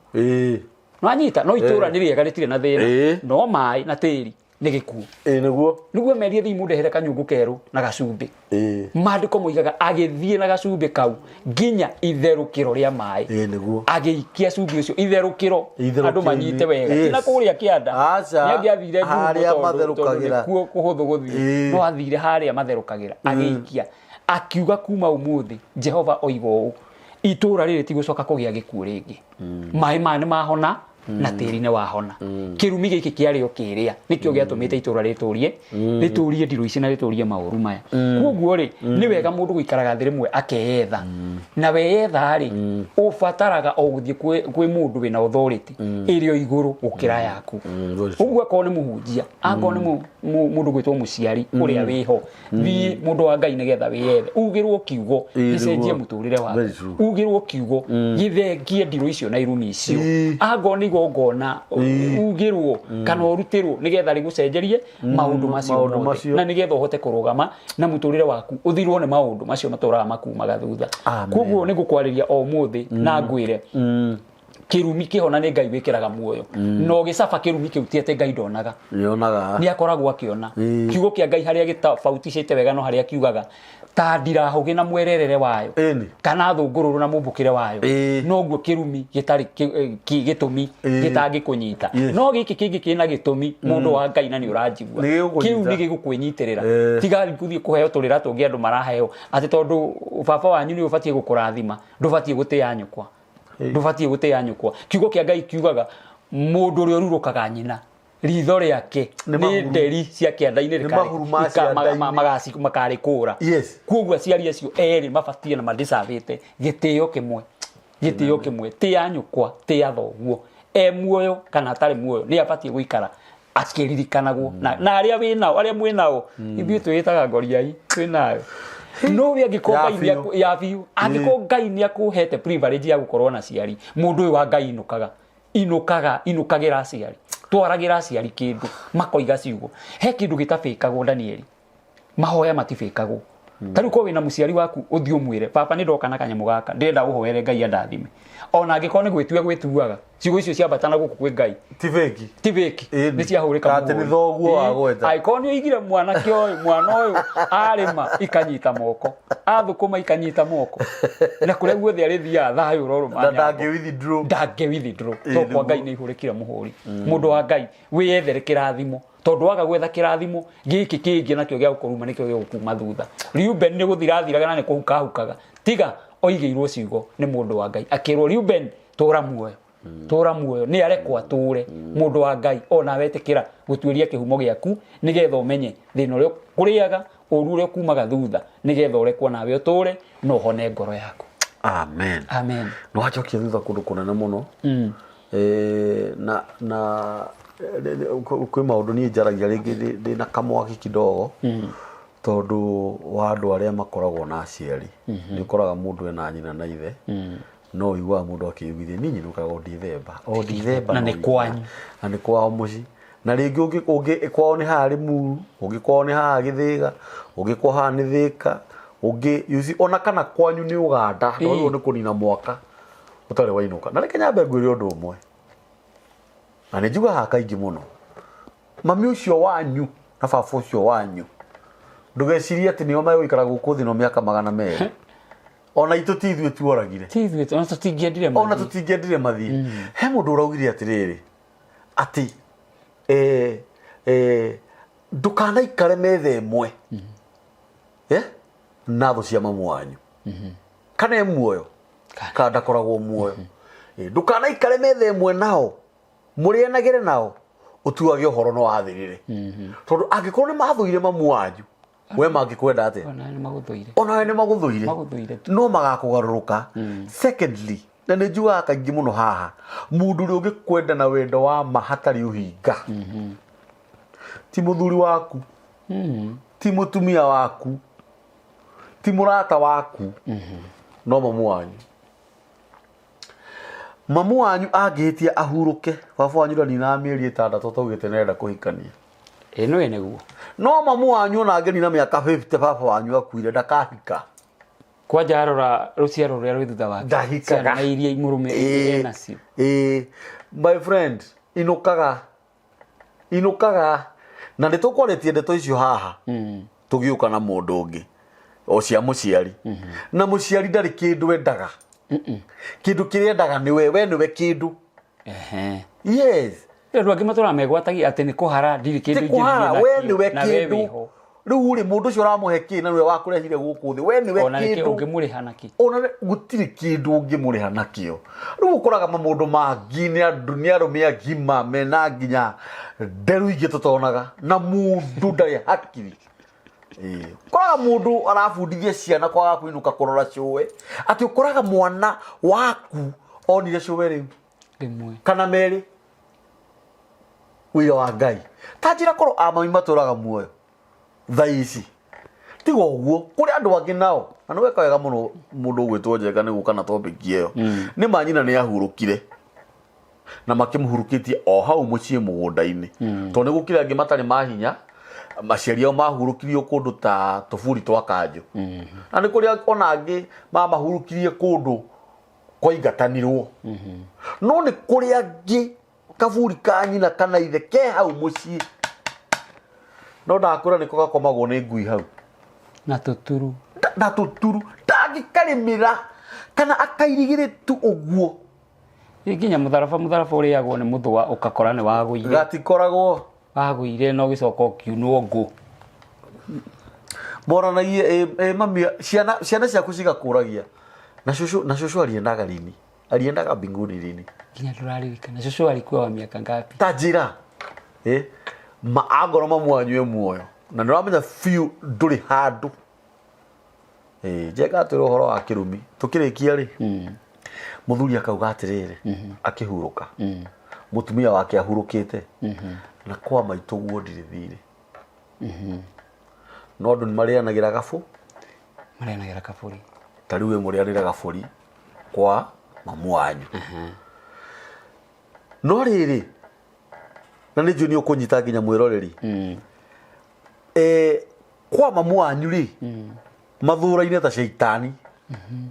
Nwanyita no itũra nĩ rĩega rĩtirĩ na thĩna, no maĩ na tĩri nĩ gĩkuũ. Ĩĩ nĩguo. Nĩguo merie thiĩ mũndehere kanyũngũ kerũ na gacumbĩ. Maandĩko moigaga agĩthiĩ na gacumbĩ kau nginya itherũkĩro rĩa maĩ. Ĩĩ nĩguo. Agĩikia cumbĩ ũcio itherũkĩro. Itherũkĩro-inĩ. Andũ manyite wega. Ti na kũrĩa kĩanda. Aca. Nĩangĩathire ngurumo Harĩa tondũ matherũkagĩra. nĩkuo kũhũthũ gũthiĩ. No athire harĩa matherũkagĩra agĩikia, akiuga kuma ũmũthĩ Jehova oiga ũũ, itũra rĩrĩ tigũcoka kũgĩa gĩkuũ rĩngĩ. Maĩ maya nĩ mahona na tĩri nĩ wahona. Kĩrumi gĩkĩ kĩarĩ o kĩrĩa nĩkĩo gĩatũmĩte itũra rĩtũrie rĩtũrie ndirũ ici na rĩtũrie maũru maya. Koguo rĩ, nĩ wega mũndũ gũikaraga thĩ rĩmwe akeyetha, na weyetha rĩ, ũbataraga o gũthiĩ kwĩ mũndũ wĩna authority ĩrĩ o igũrũ gũkĩra yaku. Very true. Ũguo akorwo nĩ mũhunjia, akorwo nĩ mũndũ gwĩtwo mũciari ũrĩa wĩho, thiĩ mũndũ wa Ngai nĩgetha wĩyethe, ugĩrwo kiugo gĩcenjie mũtũrĩre waku, Very true. ugĩrwo kiugo gĩthengie ndirũ icio na irumi icio. Angorwo nĩ igongona ugĩrwo kana ũrutĩrwo nĩgetha rĩgũcenjerie maũndũ macio Maũndũ mothe. Macio. Na nĩgetha ũhote kũrũgama na mũtũrĩre waku ũthirwo nĩ maũndũ macio matũraga makumaga thutha. Amen. Koguo nĩ ngũkwarĩria o ũmũthĩ na ngwĩre kĩrumi kĩhona nĩ Ngai wĩkĩraga muoyo, no gĩcaba kĩrumi kĩu ti atĩ Ngai ndonaga. Yonaga. Nĩ akoragwo akĩona. Kiugo kĩa Ngai harĩa gĩtofauticĩte wega no harĩa kiugaga ta ndirahũgĩ na mwererere wayo kana thũngũrũrũ na mũmbũkĩre wayo, noguo kĩrumi gĩtarĩ gĩtũmi gĩtangĩkũnyita. No gĩkĩ kĩngĩ kĩna gĩtũmi, mũndũ wa Ngai, na nĩ ũranjigua, Nĩ gĩgũkũnyita. kĩu nĩ gĩgũkwĩnyitĩrĩra. Tiga gũthiĩ kũheo tũrĩra tũngĩ andũ maraheo atĩ tondũ baba wanyu nĩ ũbatiĩ gũkũrathima, ndũbatiĩ gũtĩa nyũkwa, ndũbatiĩ gũtĩa nyũkwa. Kiugo kĩa Ngai kiugaga mũndũ ũrĩa ũrurũkaga nyina, ritho rĩake Nĩ nĩ mahuru. nderi cia kĩanda-inĩ. Nĩ mahuru ma cianda-inĩ. Makarĩkũra. Koguo aciari acio erĩ mabatie na madicavĩte gĩtĩo kĩmwe, gĩtĩo kĩmwe. Tĩa nyũkwa, tĩa thoguo, e muoyo kana atarĩ muoyo, nĩ abatiĩ gũikara akĩririkanagwo na arĩa wĩnao, arĩa mwĩnao. Ithuĩ twĩĩtaga ngoriai twĩnayo no we angĩkorwo Ya Ngai biũ. ya biũ, angĩkorwo Ngai nĩ akũhete privilege ya gũkorwo na aciari, mũndũ ũyũ wa Ngai, inũkaga, inũkaga, inũkagĩra aciari, twaragĩra aciari kĩndũ, makoiga ciugo. He kĩndũ gĩtabĩkagwo, Danieli, mahoya matibĩkagwo. Ta rĩu korwo wĩna mũciari waku, ũthiĩ ũmwĩre, "Baba, nĩ ndoka na kanyamũ gaka, ndĩrenda ũhoere Ngai andathime." Ona angĩkorwo nĩ gwĩtua gwĩtuaga, ciugo icio ciambata na gũkũ kwĩ Ngai. Ti fake. Ti fake. Ĩni. Nĩ ciahũrĩka. Ta atĩ nĩ thoguo wagweta. Angĩkorwo nĩ ũigire mwanake ũyũ, mwana ũyũ arĩma ikanyita moko, athũkũma ikanyita moko, na kũrĩa guothe arĩthiaga thayũ ũrorũma. Na ndangĩ withdraw. Ndangĩ withdraw. Ĩĩ, To kwa nĩguo. Ngai nĩ ihũrĩkire mũhũri. Mũndũ wa Ngai, wĩyethere kĩrathimo, tondũ waga gwetha kĩrathimo gĩkĩ kĩngĩ nakĩo gĩa gũkũruma nĩkĩo gĩgũkuma thutha. Reuben nĩ gũthira athiraga na nĩ kũhukahukaga, tiga oigĩirwo ciugo nĩ mũndũ wa Ngai, akĩrwo, "Reuben, tũra muoyo, tũra muoyo." Nĩ arekwo atũre. Mũndũ wa Ngai, ona wetĩkĩra gũtuĩria kĩhumo gĩaku nĩgetha ũmenye thĩna ũrĩa kũrĩaga, ũru ũrĩa ũkumaga thutha, nĩgetha ũrekwo nawe ũtũre na ũhone ngoro yaku. Amen. Amen. Nĩ wacokia thutha kũndũ kũnene mũno. Na kwĩ maũndũ niĩ njaragia rĩngĩ ndĩ na kamwaki kidogo, tondũ wa andũ arĩa makoragwo na aciari. Nĩ ũkoraga mũndũ ena nyina na ithe, no ũiguaga mũndũ akĩiguithia, "Niĩ nyinũkaga o Dithemba, o Dithemba." Na No nĩ nginya. kwanyu. Na nĩ kwao mũciĩ, na rĩngĩ ũngĩ kwao nĩ haha Limuru, ũngĩ kwao nĩ haha Gĩthĩga, ũngĩ kwao haha nĩ Thĩka, ũngĩ, you see, ona kana kwanyu nĩ Ũganda, ndwagĩrĩirwo nĩ kũnina mwaka ũtarĩ wainũka. Na reke nyambe ngwĩre ũndũ ũmwe, na nĩ njugaga kaingĩ mũno, mami ũcio wanyu na baba ũcio wanyu, ndũgecirie atĩ nĩo megũikara gũkũ thĩ no mĩaka 200. Ona itũ ti ithuĩ tuoragire. Ti ithuĩ, ona tũtingĩendire Ona mathiĩ. Tũtingĩendire mathiĩ. He mũndũ ũraugire atĩrĩrĩ, atĩ ndũkanaikare metha ĩmwe na thũ cia mamu wanyu, kana e muoyo kana ndakoragwo muoyo. Ndũkanaikare metha ĩmwe nao, mũrĩanagĩre nao, ũtuage ũhoro no wathirire, tondũ angĩkorwo nĩ mathũire mamu wanyu, we mangĩkwenda atĩa? Ona nĩ magũthũire. Onawe nĩ magũthũire. Magũthũire tu. No magakũgarũrũka. Secondly, na nĩ njugaga kaingĩ mũno haha, mũndũ ũrĩa ũngĩkwenda na wendo wa ma hatarĩ ũhinga ti mũthuri waku, ti mũtumia waku, ti mũrata waku, no mamu wanyu. Mamu wanyu angĩhĩtia ahurũke, baba wanyu ndaninaga mĩeri 6 ataugĩte nĩarenda kũhikania. Ĩ no nĩguo. No mamu wanyu ona angĩnina mĩaka 50 baba wanyu akuire, ndakahika. Kwanja arora rũciaro rũrĩa rwĩ thutha wake. Ndahikaga. Ciana iria mũrũme enacio. Ĩĩ, my friend, inũkaga, inũkaga, na nĩ tũkwarĩtie ndeto icio haha tũgĩũka na mũndũ ũngĩ o cia mũciari. Na mũciari ndarĩ kĩndũ endaga, kĩndũ kĩrĩa endaga nĩwe, we nĩwe kĩndũ. Yes. Andũ angĩ matũraga megwatagia atĩ nĩ kũhara, ndirĩ kĩndũ Ti kũhara, ingĩthiĩ we nakĩo, nĩwe na we kĩndũ. wĩho. Rĩu rĩ, mũndũ ũcio ũramũhe kĩ na nĩwe wakũrehire gũkũ thĩ, we nĩwe Ona nĩkĩ kĩndũ. ũngĩmũrĩha nakĩ? Ona gũtirĩ kĩndũ ũngĩmũrĩha nakĩo. Rĩu ũkoraga mamũndũ mangĩ nĩ andũ, nĩ arũme agima mena nginya nderu ingĩ tũtonaga, na mũndũ ndarĩ hakiri. Ĩĩ. Ũkoraga mũndũ arabundithia ciana kwaga kũinũka kũrora cũwe, atĩ ũkoraga mwana waku onire cũwe rĩu rĩmwe kana merĩ, wĩra wa Ngai. Ta njĩra korwo a mami matũraga muoyo thaa ici, tiga ũguo kũrĩ andũ angĩ nao, na nĩ weka wega mũno mũndũ ũgwĩtwo Njenga nĩ gũka na topic ĩyo. Nĩ ma nyina nĩ ahurũkire na makĩmũhurũkĩtie o hau mũciĩ mũgũnda-inĩ, tondũ nĩ gũkĩrĩ angĩ matarĩ mahinya, maciari ao mahurũkirio kũndũ ta tũburi twa kanjũ, na nĩ kũrĩ ona angĩ mamahurũkirie kũndũ kwaingatanirwo. No nĩ kũrĩ angĩ kaburi ka nyina kana ithe ke hau mũciĩ, no ndakũra nĩko gakomagwo nĩ ngui hau na tũturu, na tũturu, ndangĩkarĩmĩra kana akairigĩre tu ũguo. Nginya mũtharaba, mũtharaba ũrĩagwo nĩ mũthũa, ũkakora nĩ wagũire. Gatikoragwo. Wagũire na ũgĩcoka ũkiunwo ngũ. Moranagie ĩ mami, ciana, ciana ciaku cigakũragia na cũcũ, na cũcũ aliendaga lini, aliendaga mbinguni lini? Nginya ndũraririkana cũcũ alikuwa wa miaka ngapi. Ta njĩra ma angorwo mamu wanyu e muoyo na nĩ ũramenya biũ ndũrĩ handũ. Njenga atwĩra ũhoro wa kĩrumi tũkĩrĩkia rĩ, mũthuri akauga atĩrĩrĩ, akĩhurũka, mũtumia wake ahurũkĩte na kwa maitũ guo ndirĩ thirĩ, no andũ nĩ marĩanagĩra gabũ, Marĩanagĩra kabũri. Ta rĩu we mũrĩanĩra gabũri kwa mamu wanyu. No rĩrĩ, na nĩ njũĩ nĩ ũkũnyita nginya mwĩroreri, kwa mamu wanyu rĩ, mathũraine ta caitani,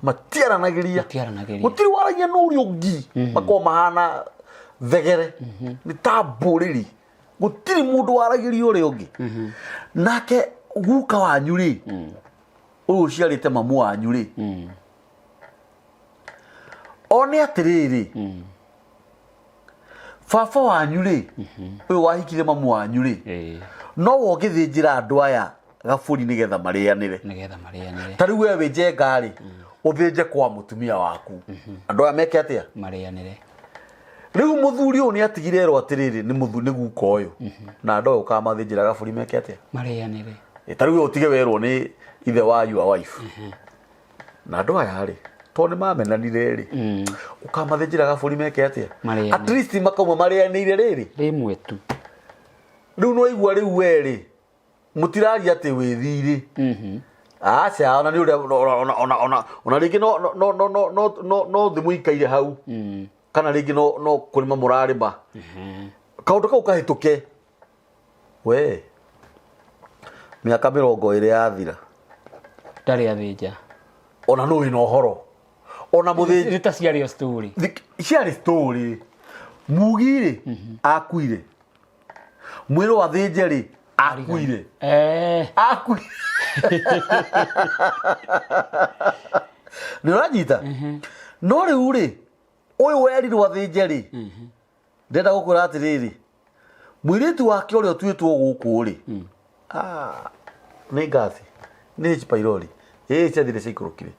matiaranagĩria. Matiaranagĩria. Gũtirĩ waragia na ũrĩa ũngĩ, makoragwo mahana thegere, nĩ ta mbũrĩri, gũtirĩ mũndũ waragĩria ũrĩa ũngĩ. Nake guka wanyu rĩ, ũyũ ũciarĩte mamu wanyu rĩ, one atĩrĩrĩ, baba wanyu rĩ, ũyũ wahikire mamu wanyu rĩ, no we ũngĩthĩnjĩra andũ aya gabũri nĩgetha marĩanĩre. Nĩgetha marĩanĩre. Ta rĩu we wĩ Njenga rĩ, ũthĩnje kwa mũtumia waku, andũ aya meke atĩa? Marĩanĩre. Rĩu mũthuri ũyũ nĩ atigire erwo atĩrĩrĩ, nĩ mũthuri, nĩ guka ũyũ, na andũ aya ũkamathĩnjĩra gabũri meke atĩa? Marĩanĩre. Ta rĩu we ũtige werwo nĩ ithe wa your wife, na andũ aya rĩ, tondũ nĩ mamenanire rĩ, ũkamathĩnjĩra gabũri meke atĩa? Marĩanĩre. At least makauma marĩanĩire rĩrĩ. Rĩmwe tu. Rĩu nĩ waigua rĩu we rĩ, mũtiraria atĩ wĩ thirĩ, aca, ona nĩ ũrĩa ona ona ona ona rĩngĩ no no no no no no no thĩ mũikaire hau, kana rĩngĩ no no kũrĩma mũrarĩma, kaũndũ kau kahĩtũke. We mĩaka 20 yathira, ndarĩ athĩnja. Ona nũ wĩna ũhoro ona mũthĩnji. Nĩ ta ciarĩ o story. Ciarĩ story. Mugi rĩ, akuire, mwĩrwo athĩnje rĩ, akuire. Akuire, nĩ ũranyita? No rĩu rĩ, ũyũ werirwo athĩnje rĩ, ndĩrenda gũkwĩra atĩrĩrĩ, mũirĩtu wake ũrĩa ũtuĩtwo gũkũ rĩ, ah, nĩ ngaci, nĩ H pylori ĩĩ ciathire ciaikũrũkire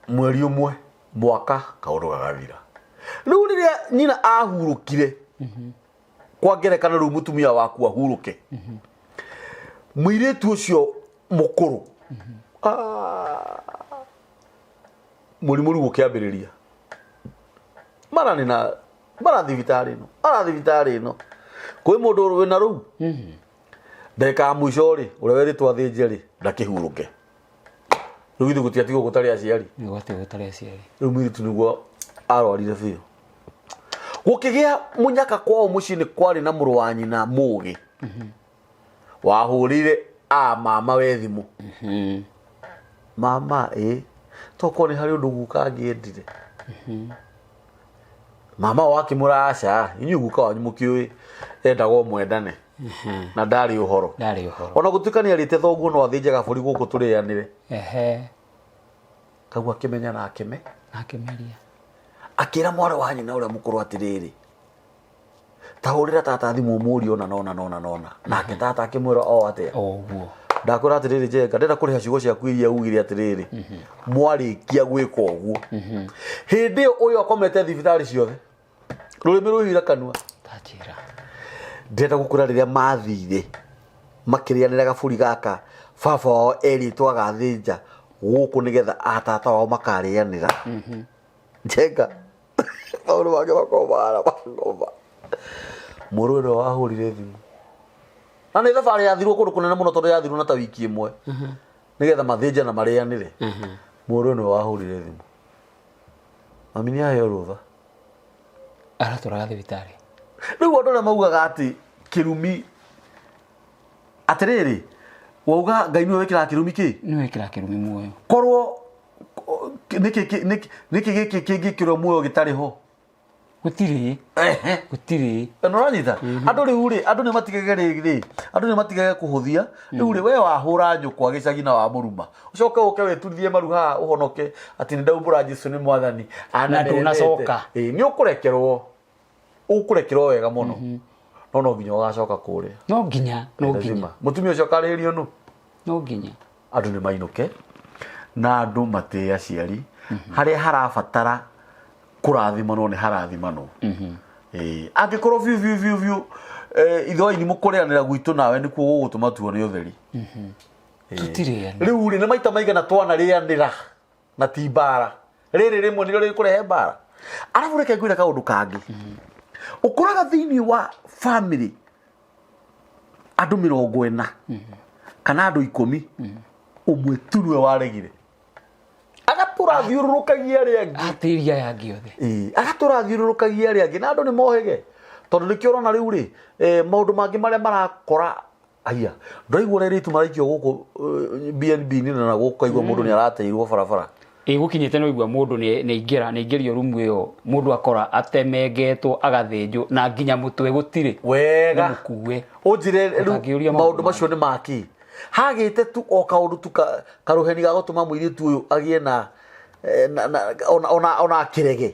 mweri ũmwe, mwaka, kaũndũ gagathira. Rĩu rĩrĩa nyina ahurũkire, kwa ngerekano rĩu mũtumia waku ahurũke, mũirĩtu ũcio mũkũrũ, ah, mũrimũ rĩu ũkĩambĩrĩria, mara nĩ na mara thibitarĩ ĩno, mara thibitarĩ ĩno, kwĩ mũndũ wĩna rũu ndagĩka ya mũico rĩ, ũrĩa werĩtwo athĩnje rĩ, ndakĩhurũke. Rĩu ithuĩ gũtiatigwo gũtarĩ aciari. Nĩ gwatigwo gũtarĩ aciari. Rĩu mũirĩtu nĩguo arwarire biũ, gũkĩgĩa mũnyaka kwao mũciĩ. Nĩ kwarĩ na mũrũ wa nyina mũgĩ wahũrĩire a mama we thimũ. Mama ĩ tokorwo nĩ harĩ ũndũ guka angĩendire. Mama wao akĩmwĩra aca, inyuĩ guka wanyu mũkĩũĩ endaga o mwendane na ndarĩ ũhoro. Ndarĩ ũhoro. Ona gũtuĩka nĩ arĩte thoguo no athĩnje gabũri gũkũ tũrĩanĩre. Ehe. Kau akĩmenya na akĩme. Na akĩmeria. Akĩra mwarĩ wa nyina ũrĩa mũkũrũ atĩrĩrĩ, ta hũrĩra tata thimũ ũmũrie ũna na ũna na ũna na ũna. Nake tata akĩmwĩra o atĩa. O ũguo. Ndakwĩra atĩrĩrĩ Njenga, ndĩrenda kũrĩha ciugo ciaku iria ugire atĩrĩrĩ, mwarĩkia gwĩka ũguo. Hĩndĩ ĩyo ũyũ akomete thibitarĩ ciothe, rũrĩmĩ rũihũire kanua. Tanjĩra. Ndĩrenda gũkwĩra rĩrĩa mathire makĩrĩanĩra gabũri gaka baba wao erĩtwo agathĩnja gũkũ nĩgetha atata wao makarĩanĩra. Njenga maũndũ make makorwo mahana mangoma. Mũrũ ũrĩa wahũrire thimũ na nĩ thabarĩ yathirwo kũndũ kũnene mũno tondũ yathirwo na ta wiki ĩmwe nĩgetha mathĩnje na marĩanĩre. Mũrũ ũyũ nĩwe wahũrire thimũ, mami nĩ aheo rũtha. Aratũraga thibitarĩ. Rĩu andũ arĩa maugaga atĩ kĩrumi, atĩrĩrĩ, wauga Ngai nĩwe wĩkĩraga kĩrumi kĩ? Nĩwe wĩkĩraga kĩrumi muoyo. Korwo nĩkĩ gĩkĩ kĩngĩkĩrwo muoyo gĩtarĩ ho? Gũtirĩ. Gũtirĩ. Na ũranyita? Andũ rĩu rĩ, andũ nĩ matigage rĩrĩ, andũ nĩ matigage kũhũthia. Rĩu rĩ, we wahũra nyũkwa gĩcagi na wamũruma, ũcoke ũke wĩturithie maru haha ũhonoke atĩ nĩ ndaumbũra Jesu nĩ mwathani. Na ndũnacoka. Ĩĩ, nĩ ũkũrekerwo. Ũkũrekerwo wega mũno. No no nginya ũgacoka kũrĩa. No nginya, no nginya. Lazima. Mũtumia ũcio akarĩrio nũ? No nginya. Andũ nĩ mainũke na andũ matĩe aciari. Harĩa harabatara kũrathimanwo nĩ harathimanwo. Angĩkorwo biũ biũ biũ biũ ithoini mũkũrĩanĩra gwitũ nawe nĩkuo gũgũtũma tuone ũtheri. Tũtirĩanĩra. Rĩu rĩ, nĩ maita maigana twanarĩanĩra na ti mbara. Rĩrĩ rĩmwe nĩrĩo rĩkũrehe mbara. Arabu reke ngwĩre kaũndũ kangĩ. Ũkoraga thĩinĩ wa family andũ 40 kana andũ 10, ũmwe tu nĩwe waregire. Agatũra athiũrũrũkagia arĩa angĩ. Atĩria aya angĩ othe. Ĩĩ, agatũra athiũrũrũkagia arĩa angĩ na andũ nĩ mohĩge. Tondũ nĩkĩo ũrona rĩu rĩ, maũndũ mangĩ marĩa marakora aya, ndũraigua ũrĩa airĩtu maraikio gũkũ BNB-inĩ na gũkũ ũkaigua mũndũ nĩ arateirwo barabara. Ĩĩ, gũkinyĩte nĩ ũigua mũndũ nĩ aingĩra, nĩ aingĩrio rumu ĩyo, mũndũ akora atemengetwo, agathĩnjwo na nginya mũtwe gũtirĩ. Wega. Nĩ mũkue. Ũnjĩre rĩu Ũtangĩũria maũndũ maũndũ macio nĩ makĩ? Hagĩte tu o kaũndũ tu karũheni ga gũtũma mũirĩtu ũyũ agĩe na, ona akĩrege.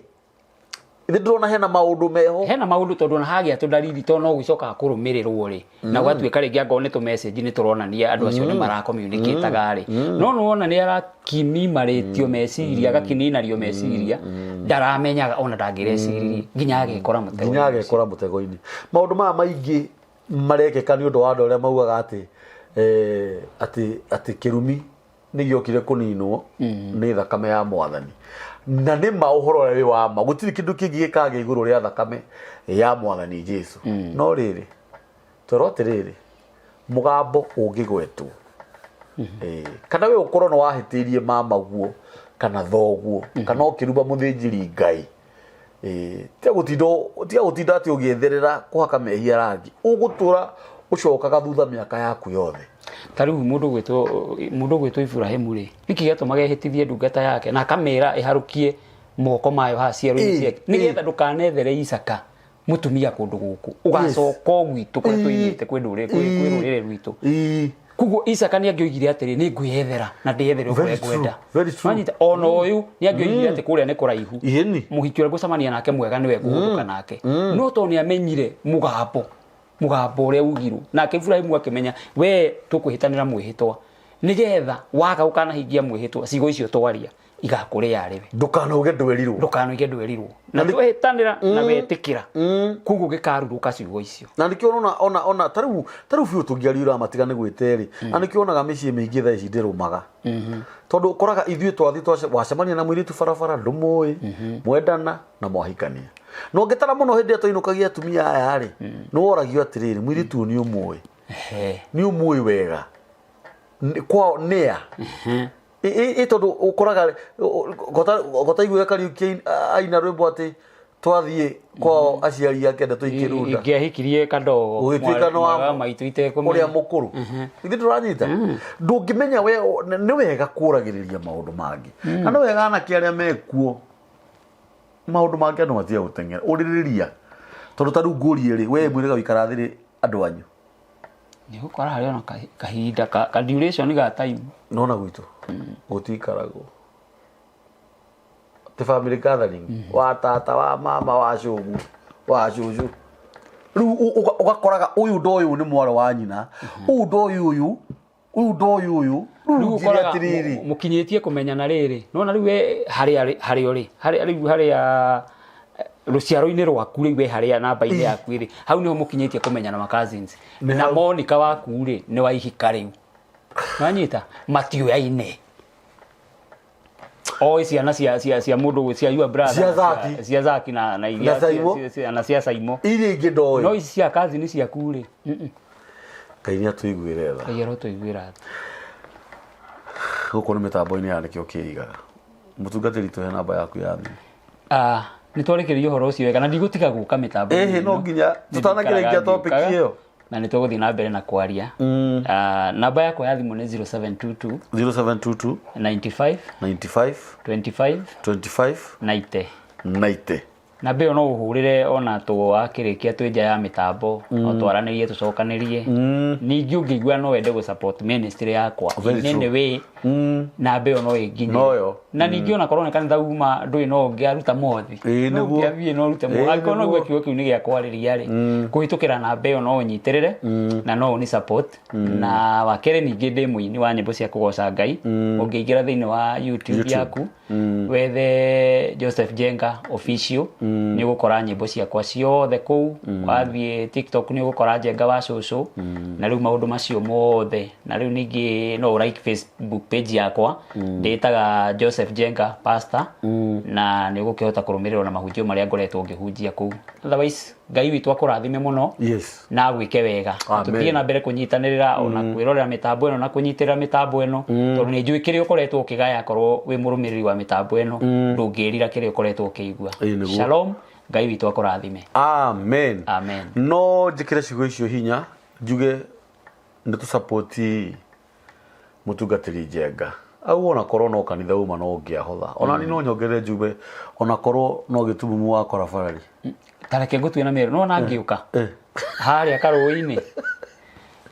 Ithe ndĩrona hena maũndũ meho. Hena maũndũ tondũ ona hagĩa tũndariri tondũ no gũcokaga kũrũmĩrĩrwo rĩ. Na gwatuĩka rĩngĩ angorwo nĩ tũ message nĩ tũronania andũ acio nĩ marakomunicataga rĩ. No nĩwona nĩ arakinimarĩtio meciria, agakininario meciria, ndaramenyaga ona ndangĩreciririe nginya agekora mũtego-inĩ. Nginya agekora mũtego-inĩ. Maũndũ maya maingĩ marekĩka nĩ ũndũ wa andũ arĩa maugaga atĩ kĩrumi nĩ gĩokire kũninwo nĩ thakame ya mwathani. Na nĩ ma ũhoro ũrĩa wĩ wa ma, gũtirĩ kĩndũ kĩngĩ gĩkagĩa igũrũ rĩa thakame ya mwathani Jesu. No rĩrĩ, twerwo atĩrĩrĩ, mũgambo ũngĩgwetwo, kana we ũkorwo nĩ wahĩtĩirie mamaguo kana thoguo, kana ũkĩruba mũthĩnjĩri Ngai, tiga gũtinda atĩ ũgĩetherera kũhaka mehia rangi, ũgũtũra ũcokaga thutha mĩaka yaku yothe. Ta rĩu mũndũ ũgwĩtwo Ibrahimu rĩ, nĩkĩ gĩatũmaga ehĩtithie ndungata yake na akamĩra ĩharũkie moko mayo haha ciero-inĩ ciake, nĩgetha ndũkanethere Isaka mũtumia kũndũ gũkũ, ũgacoka o gwitũ kũrĩa tũimĩte, kwĩ rũrĩrĩ rwitũ. Koguo Isaka nĩ angĩoigire atĩrĩ, nĩ ngwĩyethera na ndĩyethere ũrĩa ngwenda. Very true. Wanyita, ona ũyũ nĩ angĩoigire atĩ kũrĩa nĩ kũraihu. Mũhiki ũrĩa ngũcemania nake mwega nĩwe ngũhũndũka nake. No tondũ nĩ amenyire mũgambo ũrĩa ugirwo, nake Ibrahimu akĩmenya we tũkwĩhĩtanĩra mwĩhĩtwa, nĩgetha waga ũkanahingia mwĩhĩtwa, ciugo icio twaria igakũrĩa arĩ we. Ndũkanauge ndwerirwo. Ndũkanauge ndwerirwo. Na twehĩtanĩra na wetĩkĩra. Koguo gĩkarurũka ciugo icio. Na nĩkĩo ũrona ona ta rĩu biũ tũngĩariũra matiga nĩ gwĩte rĩ. Na nĩkĩo wonaga mĩciĩ mĩingĩ thaa ici ndĩrũmaga. Tondũ ũkoraga ithuĩ twathiĩ wacemania na mũirĩtu barabara ndũmũĩ, mwendana na mwahikania. Na ũngĩtara mũno hĩndĩ ĩrĩa twainũkagia atumia aya rĩ, nĩ woragio atĩrĩrĩ, mũirĩtu ũyũ nĩ ũmũĩ. Nĩ ũmũĩ wega. Kwao nĩa? Ĩ tondũ ũkoraga gotaiguaga Kariuki aina rwĩmbo atĩ Twathiĩ kwao aciari ake ndeto ikĩrunda. Ingĩahikirie kadogo. Ũgĩtuĩka nĩ mwarĩ wa maitũ itekũmenya. Ũrĩa mũkũrũ. Ithuĩ tũranyita ndũngĩmenya we nĩ wega kũragĩrĩria maũndũ mangĩ, na nĩ wega anake arĩa mekuo maũndũ mangĩ andũ matige gũteng'era ũrĩrĩria, tondũ ta rĩu ngũrie rĩ, we mwĩrĩga wĩikara thĩ rĩ andũ anyu? Nĩ gũkora harĩ ona kahinda ka duration ga time. Nona gwitũ gũtiikaragwo ti family gathering wa tata, wa mama, wa cũgu, wa cũcũ. Rĩu ũgakoraga ũyũ ndoĩ ũyũ nĩ mwarĩ wa nyina, ũyũ ndoĩ ũyũ, ũyũ ndoĩ ũyũ. Rĩu Rĩu njĩre ũkoraga atĩrĩrĩ, mũkinyĩtie kũmenyana rĩrĩ, nona rĩu we harĩa harĩa ũrĩ, harĩa rĩu harĩa rũciaro-inĩ rwaku rĩu we harĩa namba-inĩ yaku rĩ, hau nĩho mũkinyĩtie kũmenyana ma cousins. Nĩ Na hau. Monica waku rĩ nĩ wa ihika rĩu, nĩwanyita matiũyaine oĩ ciana cia mũndũ, cia your brother, Cia Zaki. Cia Zaki na iria Na Saimo. Na cia Saimo. Iria ingĩ ndoĩ. No ici cia cousin ciaku rĩ. Ngai nĩ atũiguĩre tha. Ngai arotũiguĩra tha. Gũkũ nĩ mĩtambo-inĩ ya Nĩkĩo Kĩigaga. Mũtungatĩri, tũhe namba yaku ya thimũ. Ah, nĩ twarĩkĩrĩria ũhoro ũcio wega na ndigũtiga gũka mĩtambo. Ĩhĩ, no nginya tũtanakĩrĩkia topic ĩyo. Na nĩ tũgũthiĩ na mbere na kwaria. Ah, namba yakwa ya thimũ nĩ 0722 0722 95 95 25 25 90. 90. Namba ĩyo no ũhũrĩre ona twakĩrĩkia twĩ nja ya mĩtambo, no twaranĩrie, tũcokanĩrie. Ningĩ ũngĩigua no wende gũ support ministry yakwa Very in any true. way, namba ĩyo no ĩnginyĩre. Noyo. Na ningĩ ona korwo nĩ kanitha uma ndũĩ, no ũngĩaruta mothi, Ĩĩ, no nĩguo. ũngĩathiĩ no ũrute Ĩĩ, mothi, angĩkorwo no nĩguo. ugue kiugo kĩu nĩ gĩa kwarĩria rĩ, kũhĩtũkĩra namba ĩyo no ũnyitĩrĩre na no ũni support. Na wa kerĩ, ningĩ ndĩ mũini wa nyĩmbo cia kũgoca Ngai. Ũngĩingĩra thĩinĩ wa YouTube YouTube. yaku, wethe Joseph Jenga Official, nĩ ũgũkora nyĩmbo ciakwa ciothe kũu. Wathiĩ TikTok nĩ ũgũkora Jenga wa Cũcũ na rĩu maũndũ macio mothe. Na rĩu ningĩ no ũ like Facebook page yakwa, ndĩtaga Joseph Jenga Pastor, na nĩ ũgũkĩhota kũrũmĩrĩrwo na mahunjio marĩa ngoretwo ngĩhunjia kũu. Otherwise, Ngai witũ akũrathime mũno na gwĩke wega. Amen. Tũthiĩ na mbere kũnyitanĩrĩra ona kwĩrorera mĩtambo ĩno na kũnyitĩrĩra mĩtambo ĩno, tondũ nĩ njũĩ kĩrĩa ũkoretwo ũkĩgaya korwo wĩ mũrũmĩrĩri wa mĩtambo ĩno, ndũngĩrira kĩrĩa ũkoretwo ũkĩigua. Ĩĩ, nĩguo. Shalom, Ngai witũ akũrathime. Amen. Amen. No njĩkĩre ciugo icio hinya, njuge nĩ tũsapoti mũtungatĩri Njenga au, ona korwo no kanitha uma no ũngĩahotha, ona ni no nyongerere njuge ona korwo no gĩtumumu wakora barari. Ta reke ngũtue na mĩero nona ngĩũka harĩa karũĩ-inĩ,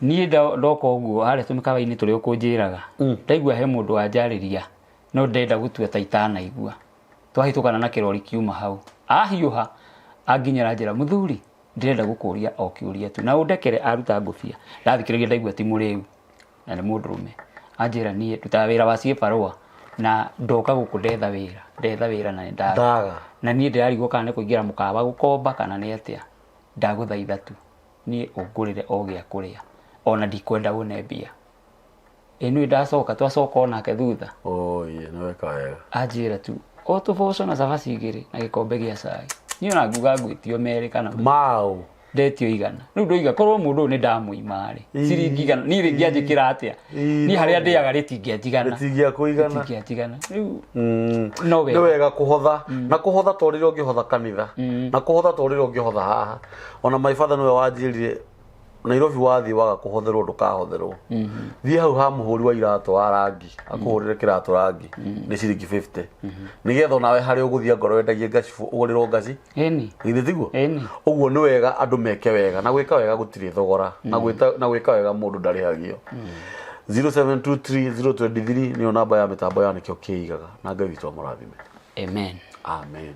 niĩ ndoka ũguo harĩa tũmĩkawa-inĩ tũrĩa ũkũnjĩraga, ndaigua he mũndũ wanjarĩria, no ndenda gũtua ta itanaigua. Twahĩtũkana na kĩrori kiuma hau, ahiũha anginyĩra njĩra, "Mũthuri, ndĩrenda gũkũria o kĩũria tu na ũndekere." Aruta ngũbia, ndathikĩrĩria, ndaigua ti mũrĩu na nĩ mũndũrũme. Anjĩra, "Niĩ ndutaga wĩra wa ciĩbarũa na ndoka gũkũ ndetha wĩra, ndetha wĩra na nĩ ndaga." Ndaga. "Na niĩ ndĩrarigwo kana nĩ kũingĩra mũkawa gũkomba kana nĩ atĩa. Ndagũthaitha tu niĩ ũngũrĩre o gĩa kũrĩa, ona ndikwenda ũne mbia." Ĩ nĩ ndacoka, twacoka onake thutha. Oye, nĩ weka wega. Anjĩra tu o tũboco na cabaci igĩrĩ na gĩkombe gĩa cai. Niĩ ona nguga ngwĩtio merĩ kana mau. Ndetio 100. Rĩu ndoiga korwo mũndũ ũyũ nĩ ndamũima rĩ, ciringi 100, niĩ rĩngĩ anjĩkĩra atĩa? Niĩ harĩa ndĩaga rĩtingĩanjigana. Rĩtingĩakũigana. Rĩtingĩanjigana rĩu. No Nĩ wega. Wega kũhotha na kũhotha to rĩrĩa ũngĩhotha kanitha, na kũhotha to rĩrĩa ũngĩhotha haha. Ona my father nĩwe wanjĩrire, Nairobi wathiĩ waga kũhotherwo ndũkahotherwo, thiĩ hau ha mũhũri wa iratũ wa rangi akũhũrĩre kĩratũ rangi nĩ ciringi 50, nĩgetha onawe harĩa ũgũthiĩ angorwo wendagie ngaci ũgũrĩrwo ngaci. Ĩni. Githĩ tiguo? Ĩni. Ũguo nĩ wega andũ meke wega, na gwĩka wega gũtirĩ thogora, na gwĩka wega mũndũ ndarĩhagio. 0723023 nĩyo namba ya mĩtambo ya Nĩkĩo Kĩigaga, na Ngai witũ amũrathime. Amen. Amen.